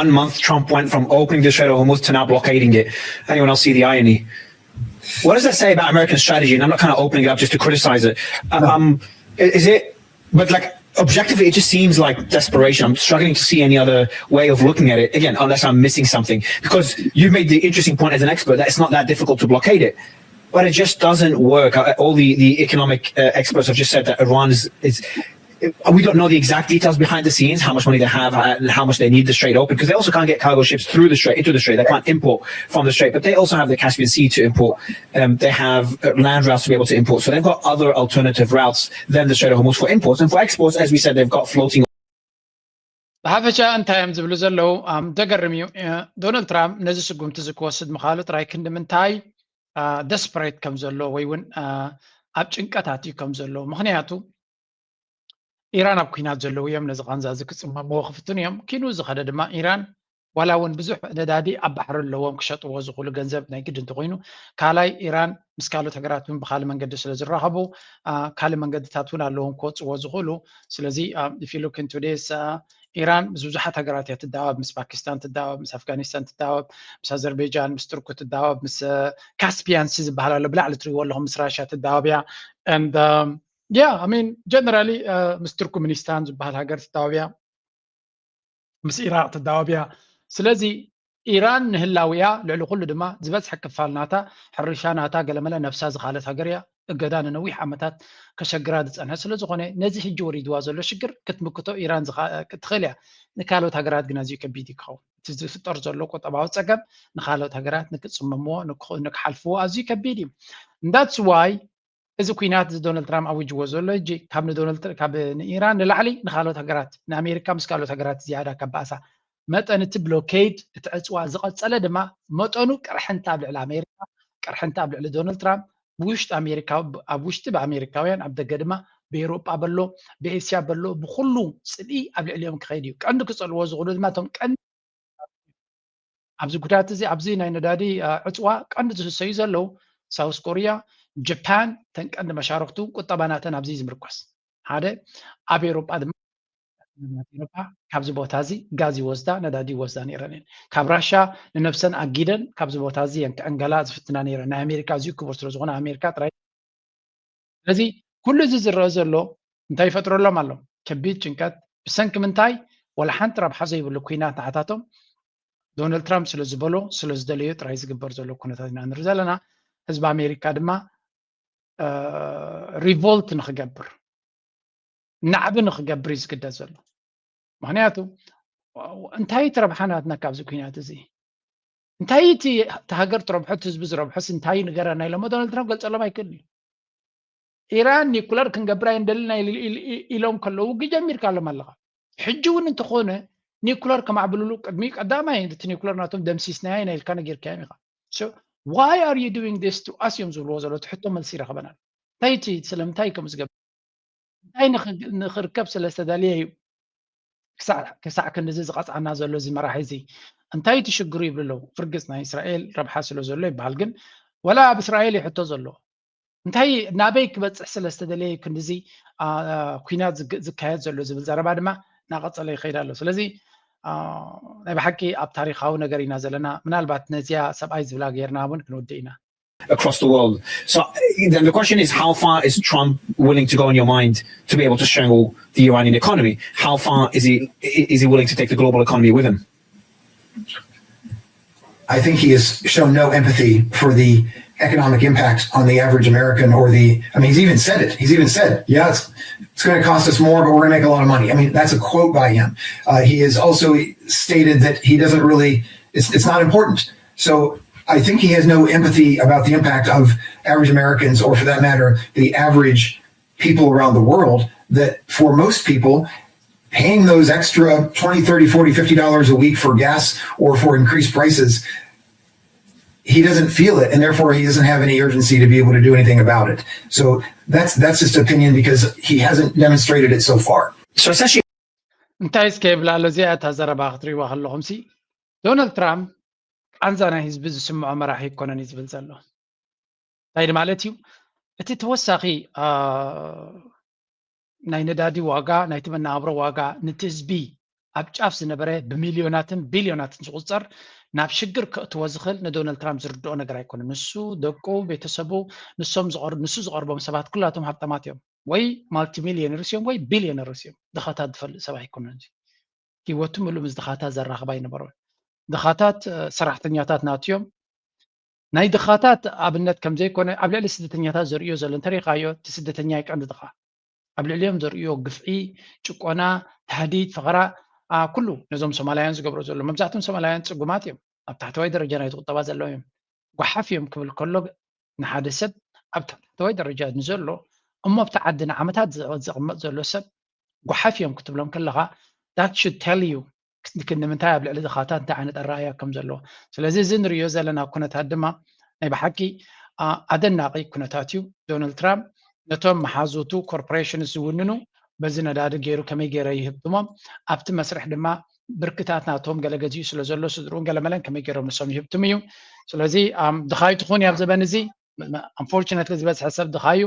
One month, Trump went from opening the Strait of Hormuz to now blockading it. Anyone else see the irony? What does that say about American strategy? And I'm not kind of opening it up just to criticize it. Um, is it, but like, objectively, it just seems like desperation. I'm struggling to see any other way of looking at it, again, unless I'm missing something. Because you've made the interesting point as an expert that it's not that difficult to blockade it. But it just doesn't work. Uh, All the, the economic uh, experts have just said that Iran is, is we don't know the exact details behind the scenes, how much money they have uh, and how much they need the Strait open, because they also can't get cargo ships through the Strait, into the Strait. They can't import from the Strait, but they also have the Caspian Sea to import. Um, they have uh, land routes to be able to import. So they've got other alternative routes than the Strait of Hormuz for imports. And for exports, as we said, they've got floating ብሓፈሻ እንታይ እዮም ዝብሉ ዘለዉ? ኣም፣ ዘገርም እዩ። እ፣ ዶናልድ ትራምፕ ነዚ ስጉምቲ እዚ ክወስድ ምኻሉ ጥራይ ክንዲ ምንታይ ደስፐሬት ከም ዘሎ ወይ እውን እ፣ ኣብ ጭንቀት ኣትዩ ከም ዘሎ። ምኽንያቱ ኢራን ኣብ ኩናት ዘለዉ እዮም፣ ነዚ ቃንዛ እዚ ክፅመምዎ ክፍትኑ እዮም። ኪኑ ዝኸደ ድማ ኢራን ዋላ እውን ብዙሕ ነዳዲ ኣብ ባሕሪ ኣለዎም ክሸጥዎ ዝኽእሉ ገንዘብ ናይ ግድ እንተኮይኑ፣ ካልኣይ ኢራን ምስ ካልኦት ሃገራት እውን ብካልእ መንገዲ ስለ ዝራኸቡ እ፣ ካልእ መንገድታት እውን ኣለዎም ክወፅዎ ዝኽእሉ። ስለዚ if you look into this ኢራን ምስ ብዙሓት ሃገራት እያ ትዳወብ፣ ምስ ፓኪስታን ትዳወብ፣ ምስ ኣፍጋኒስታን ትዳወብ፣ ምስ ኣዘርቤጃን ምስ ቱርኩ ትዳወብ፣ ምስ ካስፒያን ሲ ዝበሃል ኣሎ ብላዕሊ ትሪእዎ ኣለኹም፣ ምስ ራሽያ ትዳወብ እያ። And yeah, I mean generally ምስ ቱርክሚኒስታን ዝበሃል ሃገር ትዳወብ እያ፣ ምስ ኢራቅ ትዳወብ እያ። ስለዚ ኢራን ንህላዊያ ልዕሊ ኩሉ ድማ ዝበዝሐ ክፋል ናታ ሕርሻ ናታ ገለመለ ነብሳ ዝኻለት ሃገር እያ። እገዳ ንነዊሕ ዓመታት ከሸግራ ዝጸንሐ ስለ ዝኾነ ነዚ ሕጂ ወሪድዋ ዘሎ ሽግር ክትምክቶ ኢራን ትኽእል እያ። ንካልኦት ሃገራት ግን ኣዝዩ ከቢድ እዩ ክኸውን። እቲ ዝፍጠር ዘሎ ቁጠባዊ ጸገም ንካልኦት ሃገራት ንክጽመምዎ ንክሓልፍዎ ኣዝዩ ከቢድ እዩ። That's why እዚ ኩናት እዚ ዶናልድ ትራምፕ ኣዊጅዎ ዘሎ ሕጂ ካብ ንዶናልድ ትራ- ካብ ንኢራን ንላዕሊ ንካልኦት ሃገራት ንኣሜሪካ ምስ ካልኦት ሃገራት ዝያዳ ካብ ባእሳ መጠን እቲ ብሎኬድ እቲ ዕፅዋ ዝቐፀለ ድማ መጠኑ ቅርሕንታ ኣብ ልዕሊ ኣሜሪካ ቅርሕንታ ኣብ ልዕሊ ዶናልድ ትራምፕ ብውሽጢ ኣሜሪካ ኣብ ውሽጢ ብኣሜሪካውያን ኣብ ደገ ድማ ብኤውሮጳ በሎ ብኤስያ በሎ ብኩሉ ፅልኢ ኣብ ልዕሊኦም ክኸይድ እዩ። ቀንዲ ክፀልዎ ዝኽእሉ ድማ እቶም ቀንዲ ኣብዚ ጉዳት እዚ ኣብዚ ናይ ነዳዲ ዕፅዋ ቀንዲ ዝህሰዩ ዘለዉ ሳውስ ኮርያ፣ ጃፓን ተን ቀንዲ መሻርክቱ ቁጠባ ናተን ኣብዚ ዝምርኮስ ሓደ ኣብ ኤውሮጳ ድማ ኤውሮጳ ካብዚ ቦታ እዚ ጋዝ ይወስዳ ነዳዲ ይወስዳ ነይረን እየን። ካብ ራሻ ንነብሰን ኣጊደን ካብዚ ቦታ እዚ እየን ክዕንገላ ዝፍትና ነይረን። ናይ ኣሜሪካ ኣዝዩ ክቡር ስለ ዝኾነ ኣሜሪካ ጥራይ ስለዚ ኩሉ እዚ ዝረአ ዘሎ እንታይ ይፈጥረሎም ኣሎ? ከቢድ ጭንቀት። ብሰንኪ ምንታይ? ወላ ሓንቲ ረብሓ ዘይብሉ ኩናት ንዓታቶም ዶናልድ ትራምፕ ስለ ዝበሎ ስለ ዝደለዮ ጥራይ ዝግበር ዘሎ ኩነታት ኢና ንርኢ ዘለና። ህዝቢ ኣሜሪካ ድማ ሪቮልት ንክገብር ናዕቢ ንክገብር እዩ ዝግደድ ዘሎ። ምክንያቱ እንታይ እቲ ረብሓ ናትና ካብዚ ኩናት እዚ እንታይ እቲ ሃገር ትረብሖ ህዝቢ ዝረብሖስ እንታይ ንገረና ኢሎሞ ዶናልድ ትራምፕ ገልፀሎም ኣይክእልን እዩ። ኢራን ኒኩለር ክንገብር ኣይንደልን ኢሎም ከለዉ ውግእ ጀሚርካሎም ኣለኻ። ሕጂ እውን እንተኾነ ኒኩለር ከማዕብልሉ ቅድሚ ቀዳማይ እቲ ኒኩለር ናቶም ደምሲስናያ ኢና ኢልካ ነጊርካዮም ኢኻ። Why are you doing this to us እዮም ዝብልዎ ዘሎ እቲ ሕቶ መልሲ ይረኽበናል። እንታይ እቲ ስለምንታይ ከም ዝገብር እንታይ ንኽርከብ ስለ ዝተዳለየ እዩ ክሳዕ ክንድዚ ዝቐፅዓና ዘሎ እዚ መራሒ እዚ እንታይ እቲ ሽግሩ ይብሉ ኣለዉ። ብርግፅ ናይ እስራኤል ረብሓ ስለ ዘሎ ይበሃል ግን ወላ ኣብ እስራኤል እዩ ሕቶ ዘሎ እንታይ ናበይ ክበፅሕ ስለ ዝተደለየ ክንድዚ ኩናት ዝካየድ ዘሎ ዝብል ዘረባ ድማ እናቐፀለ ይኸይድ ኣሎ። ስለዚ ናይ ብሓቂ ኣብ ታሪካዊ ነገር ኢና ዘለና። ምናልባት ነዚያ ሰብኣይ ዝብላ ገይርና እውን ክንውድእ ኢና። across the world. So then the question is, how far is Trump willing to go in your mind to be able to strangle the Iranian economy? How far is he is he willing to take the global economy with him? I think he has shown no empathy for the economic impact on the average American or the, I mean, he's even said it. He's even said, yeah, it's, it's going to cost us more, but we're going to make a lot of money. I mean, that's a quote by him. Uh, he has also stated that he doesn't really, it's, it's not important. So I think he has no empathy about the impact of average Americans, or for that matter, the average people around the world, that for most people, paying those extra twenty, thirty, forty, fifty dollars a week for gas or for increased prices, he doesn't feel it, and therefore he doesn't have any urgency to be able to do anything about it. So that's that's just opinion because he hasn't demonstrated it so far. So essentially, እንታይ እስከ ይብላ ኣሎ እዚኣ እታ ዘረባ ክትሪእዋ ከለኹም ሲ ዶናልድ ትራምፕ ቃንዛ ናይ ህዝቢ ዝስምዖ መራሒ ኣይኮነን እዩ ዝብል ዘሎ። እንታይ ማለት እዩ? እቲ ተወሳኺ ናይ ነዳዲ ዋጋ ናይቲ መነባብሮ ዋጋ ነቲ ህዝቢ ኣብ ጫፍ ዝነበረ ብሚልዮናትን ቢልዮናትን ዝቑፀር ናብ ሽግር ከእትዎ ዝኽእል ንዶናልድ ትራምፕ ዝርድኦ ነገር ኣይኮነን። ንሱ፣ ደቁ፣ ቤተሰቡ፣ ንሶም ዝቐር-፣ ንሱ ዝቐርቦም ሰባት ኩላቶም ሃብታማት እዮም፣ ወይ ማልቲሚሊዮነርስ እዮም ወይ ቢሊዮነርስ እዮም። ድኻታት ዝፈልጥ ሰብ ኣይኮነን። እዚ ህይወቱ ምሉእ ምስ ድኻታት ዘራኽብ ኣይነበሮን። ድኻታት ሰራሕተኛታት ናቱ እዮም። ናይ ድኻታት ኣብነት ከም ዘይኮነ ኣብ ልዕሊ ስደተኛታት ዘርእዮ ዘሎ እንተሪኻዮ፣ እቲ ስደተኛ ይቀንዲ ድኻ ኣብ ልዕሊኦም ዘርእዮ ግፍዒ፣ ጭቆና፣ ታህዲድ፣ ፈኸራ፣ ኩሉ ነዞም ሶማላውያን ዝገብሮ ዘሎ። መብዛሕትኦም ሶማላውያን ጽጉማት እዮም፣ ኣብ ታሕተዋይ ደረጃ ናይቲ ቁጠባ ዘለዉ እዮም። ጓሓፍ እዮም ክብል ከሎ፣ ንሓደ ሰብ ኣብ ታሕተዋይ ደረጃ ንዘሎ እሞ ኣብቲ ዓዲ ንዓመታት ዘቕመጥ ዘሎ ሰብ ጓሓፍ እዮም ክትብሎም ከለኻ፣ that should tell you ንምንታይ ኣብ ልዕሊ ድኻታት እንታይ ዓይነት ኣረኣእያ ከም ዘለዎ። ስለዚ እዚ ንሪኦ ዘለና ኩነታት ድማ ናይ ብሓቂ ኣደናቂ ኩነታት እዩ። ዶናልድ ትራምፕ ነቶም መሓዙቱ ኮርፖሬሽን ዝውንኑ በዚ ነዳዲ ገይሩ ከመይ ገይረ ይህብትሞም፣ ኣብቲ መስርሕ ድማ ብርክታት ናቶም ገለ ገዚኡ ስለ ዘሎ ስድርኡን ገለመለን ከመይ ገይሮም ንሶም ይህብትሙ እዩ። ስለዚ ድኻይ ትኹን ኣብ ዘበን እዚ፣ ኣንፎርቹነትሊ ዝበዝሐ ሰብ ድኻዩ።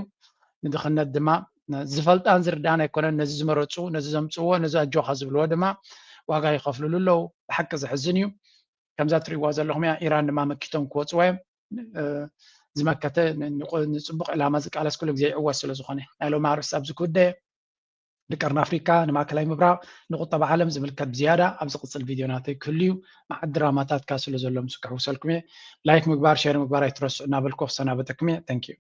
ንድኽነት ድማ ዝፈልጣን ዝርዳን ኣይኮነን። ነዚ ዝመረፁ፣ ነዚ ዘምፅዎ፣ ነዚ ኣጆኻ ዝብልዎ ድማ ዋጋ ይኸፍልሉ ኣለዉ። ብሓቂ ዘሕዝን እዩ። ከምዛ ትሪእዋ ዘለኹም እያ። ኢራን ድማ መኪቶም ክወፅዋ እዮም። ዝመከተ ንፅቡቅ ዕላማ ዝቃለስ ኩሉ ግዜ ይዕወት ስለ ዝኾነ፣ ናይ ሎሚ ኣርእስቲ ኣብዚ ክውደ። ንቀርኒ ኣፍሪካ፣ ንማእከላይ ምብራቕ፣ ንቁጠባ ዓለም ዝምልከት ብዝያዳ ኣብ ዝቕፅል ቪድዮናተይ ክህሉ እዩ። መዓት ድራማታትካ ስለ ዘሎ ምስኡ ክሕውሰልኩም እየ። ላይክ ምግባር፣ ሼር ምግባር ኣይትረስዑ እናበልኩ ክሰናበተኩም እየ። Thank you።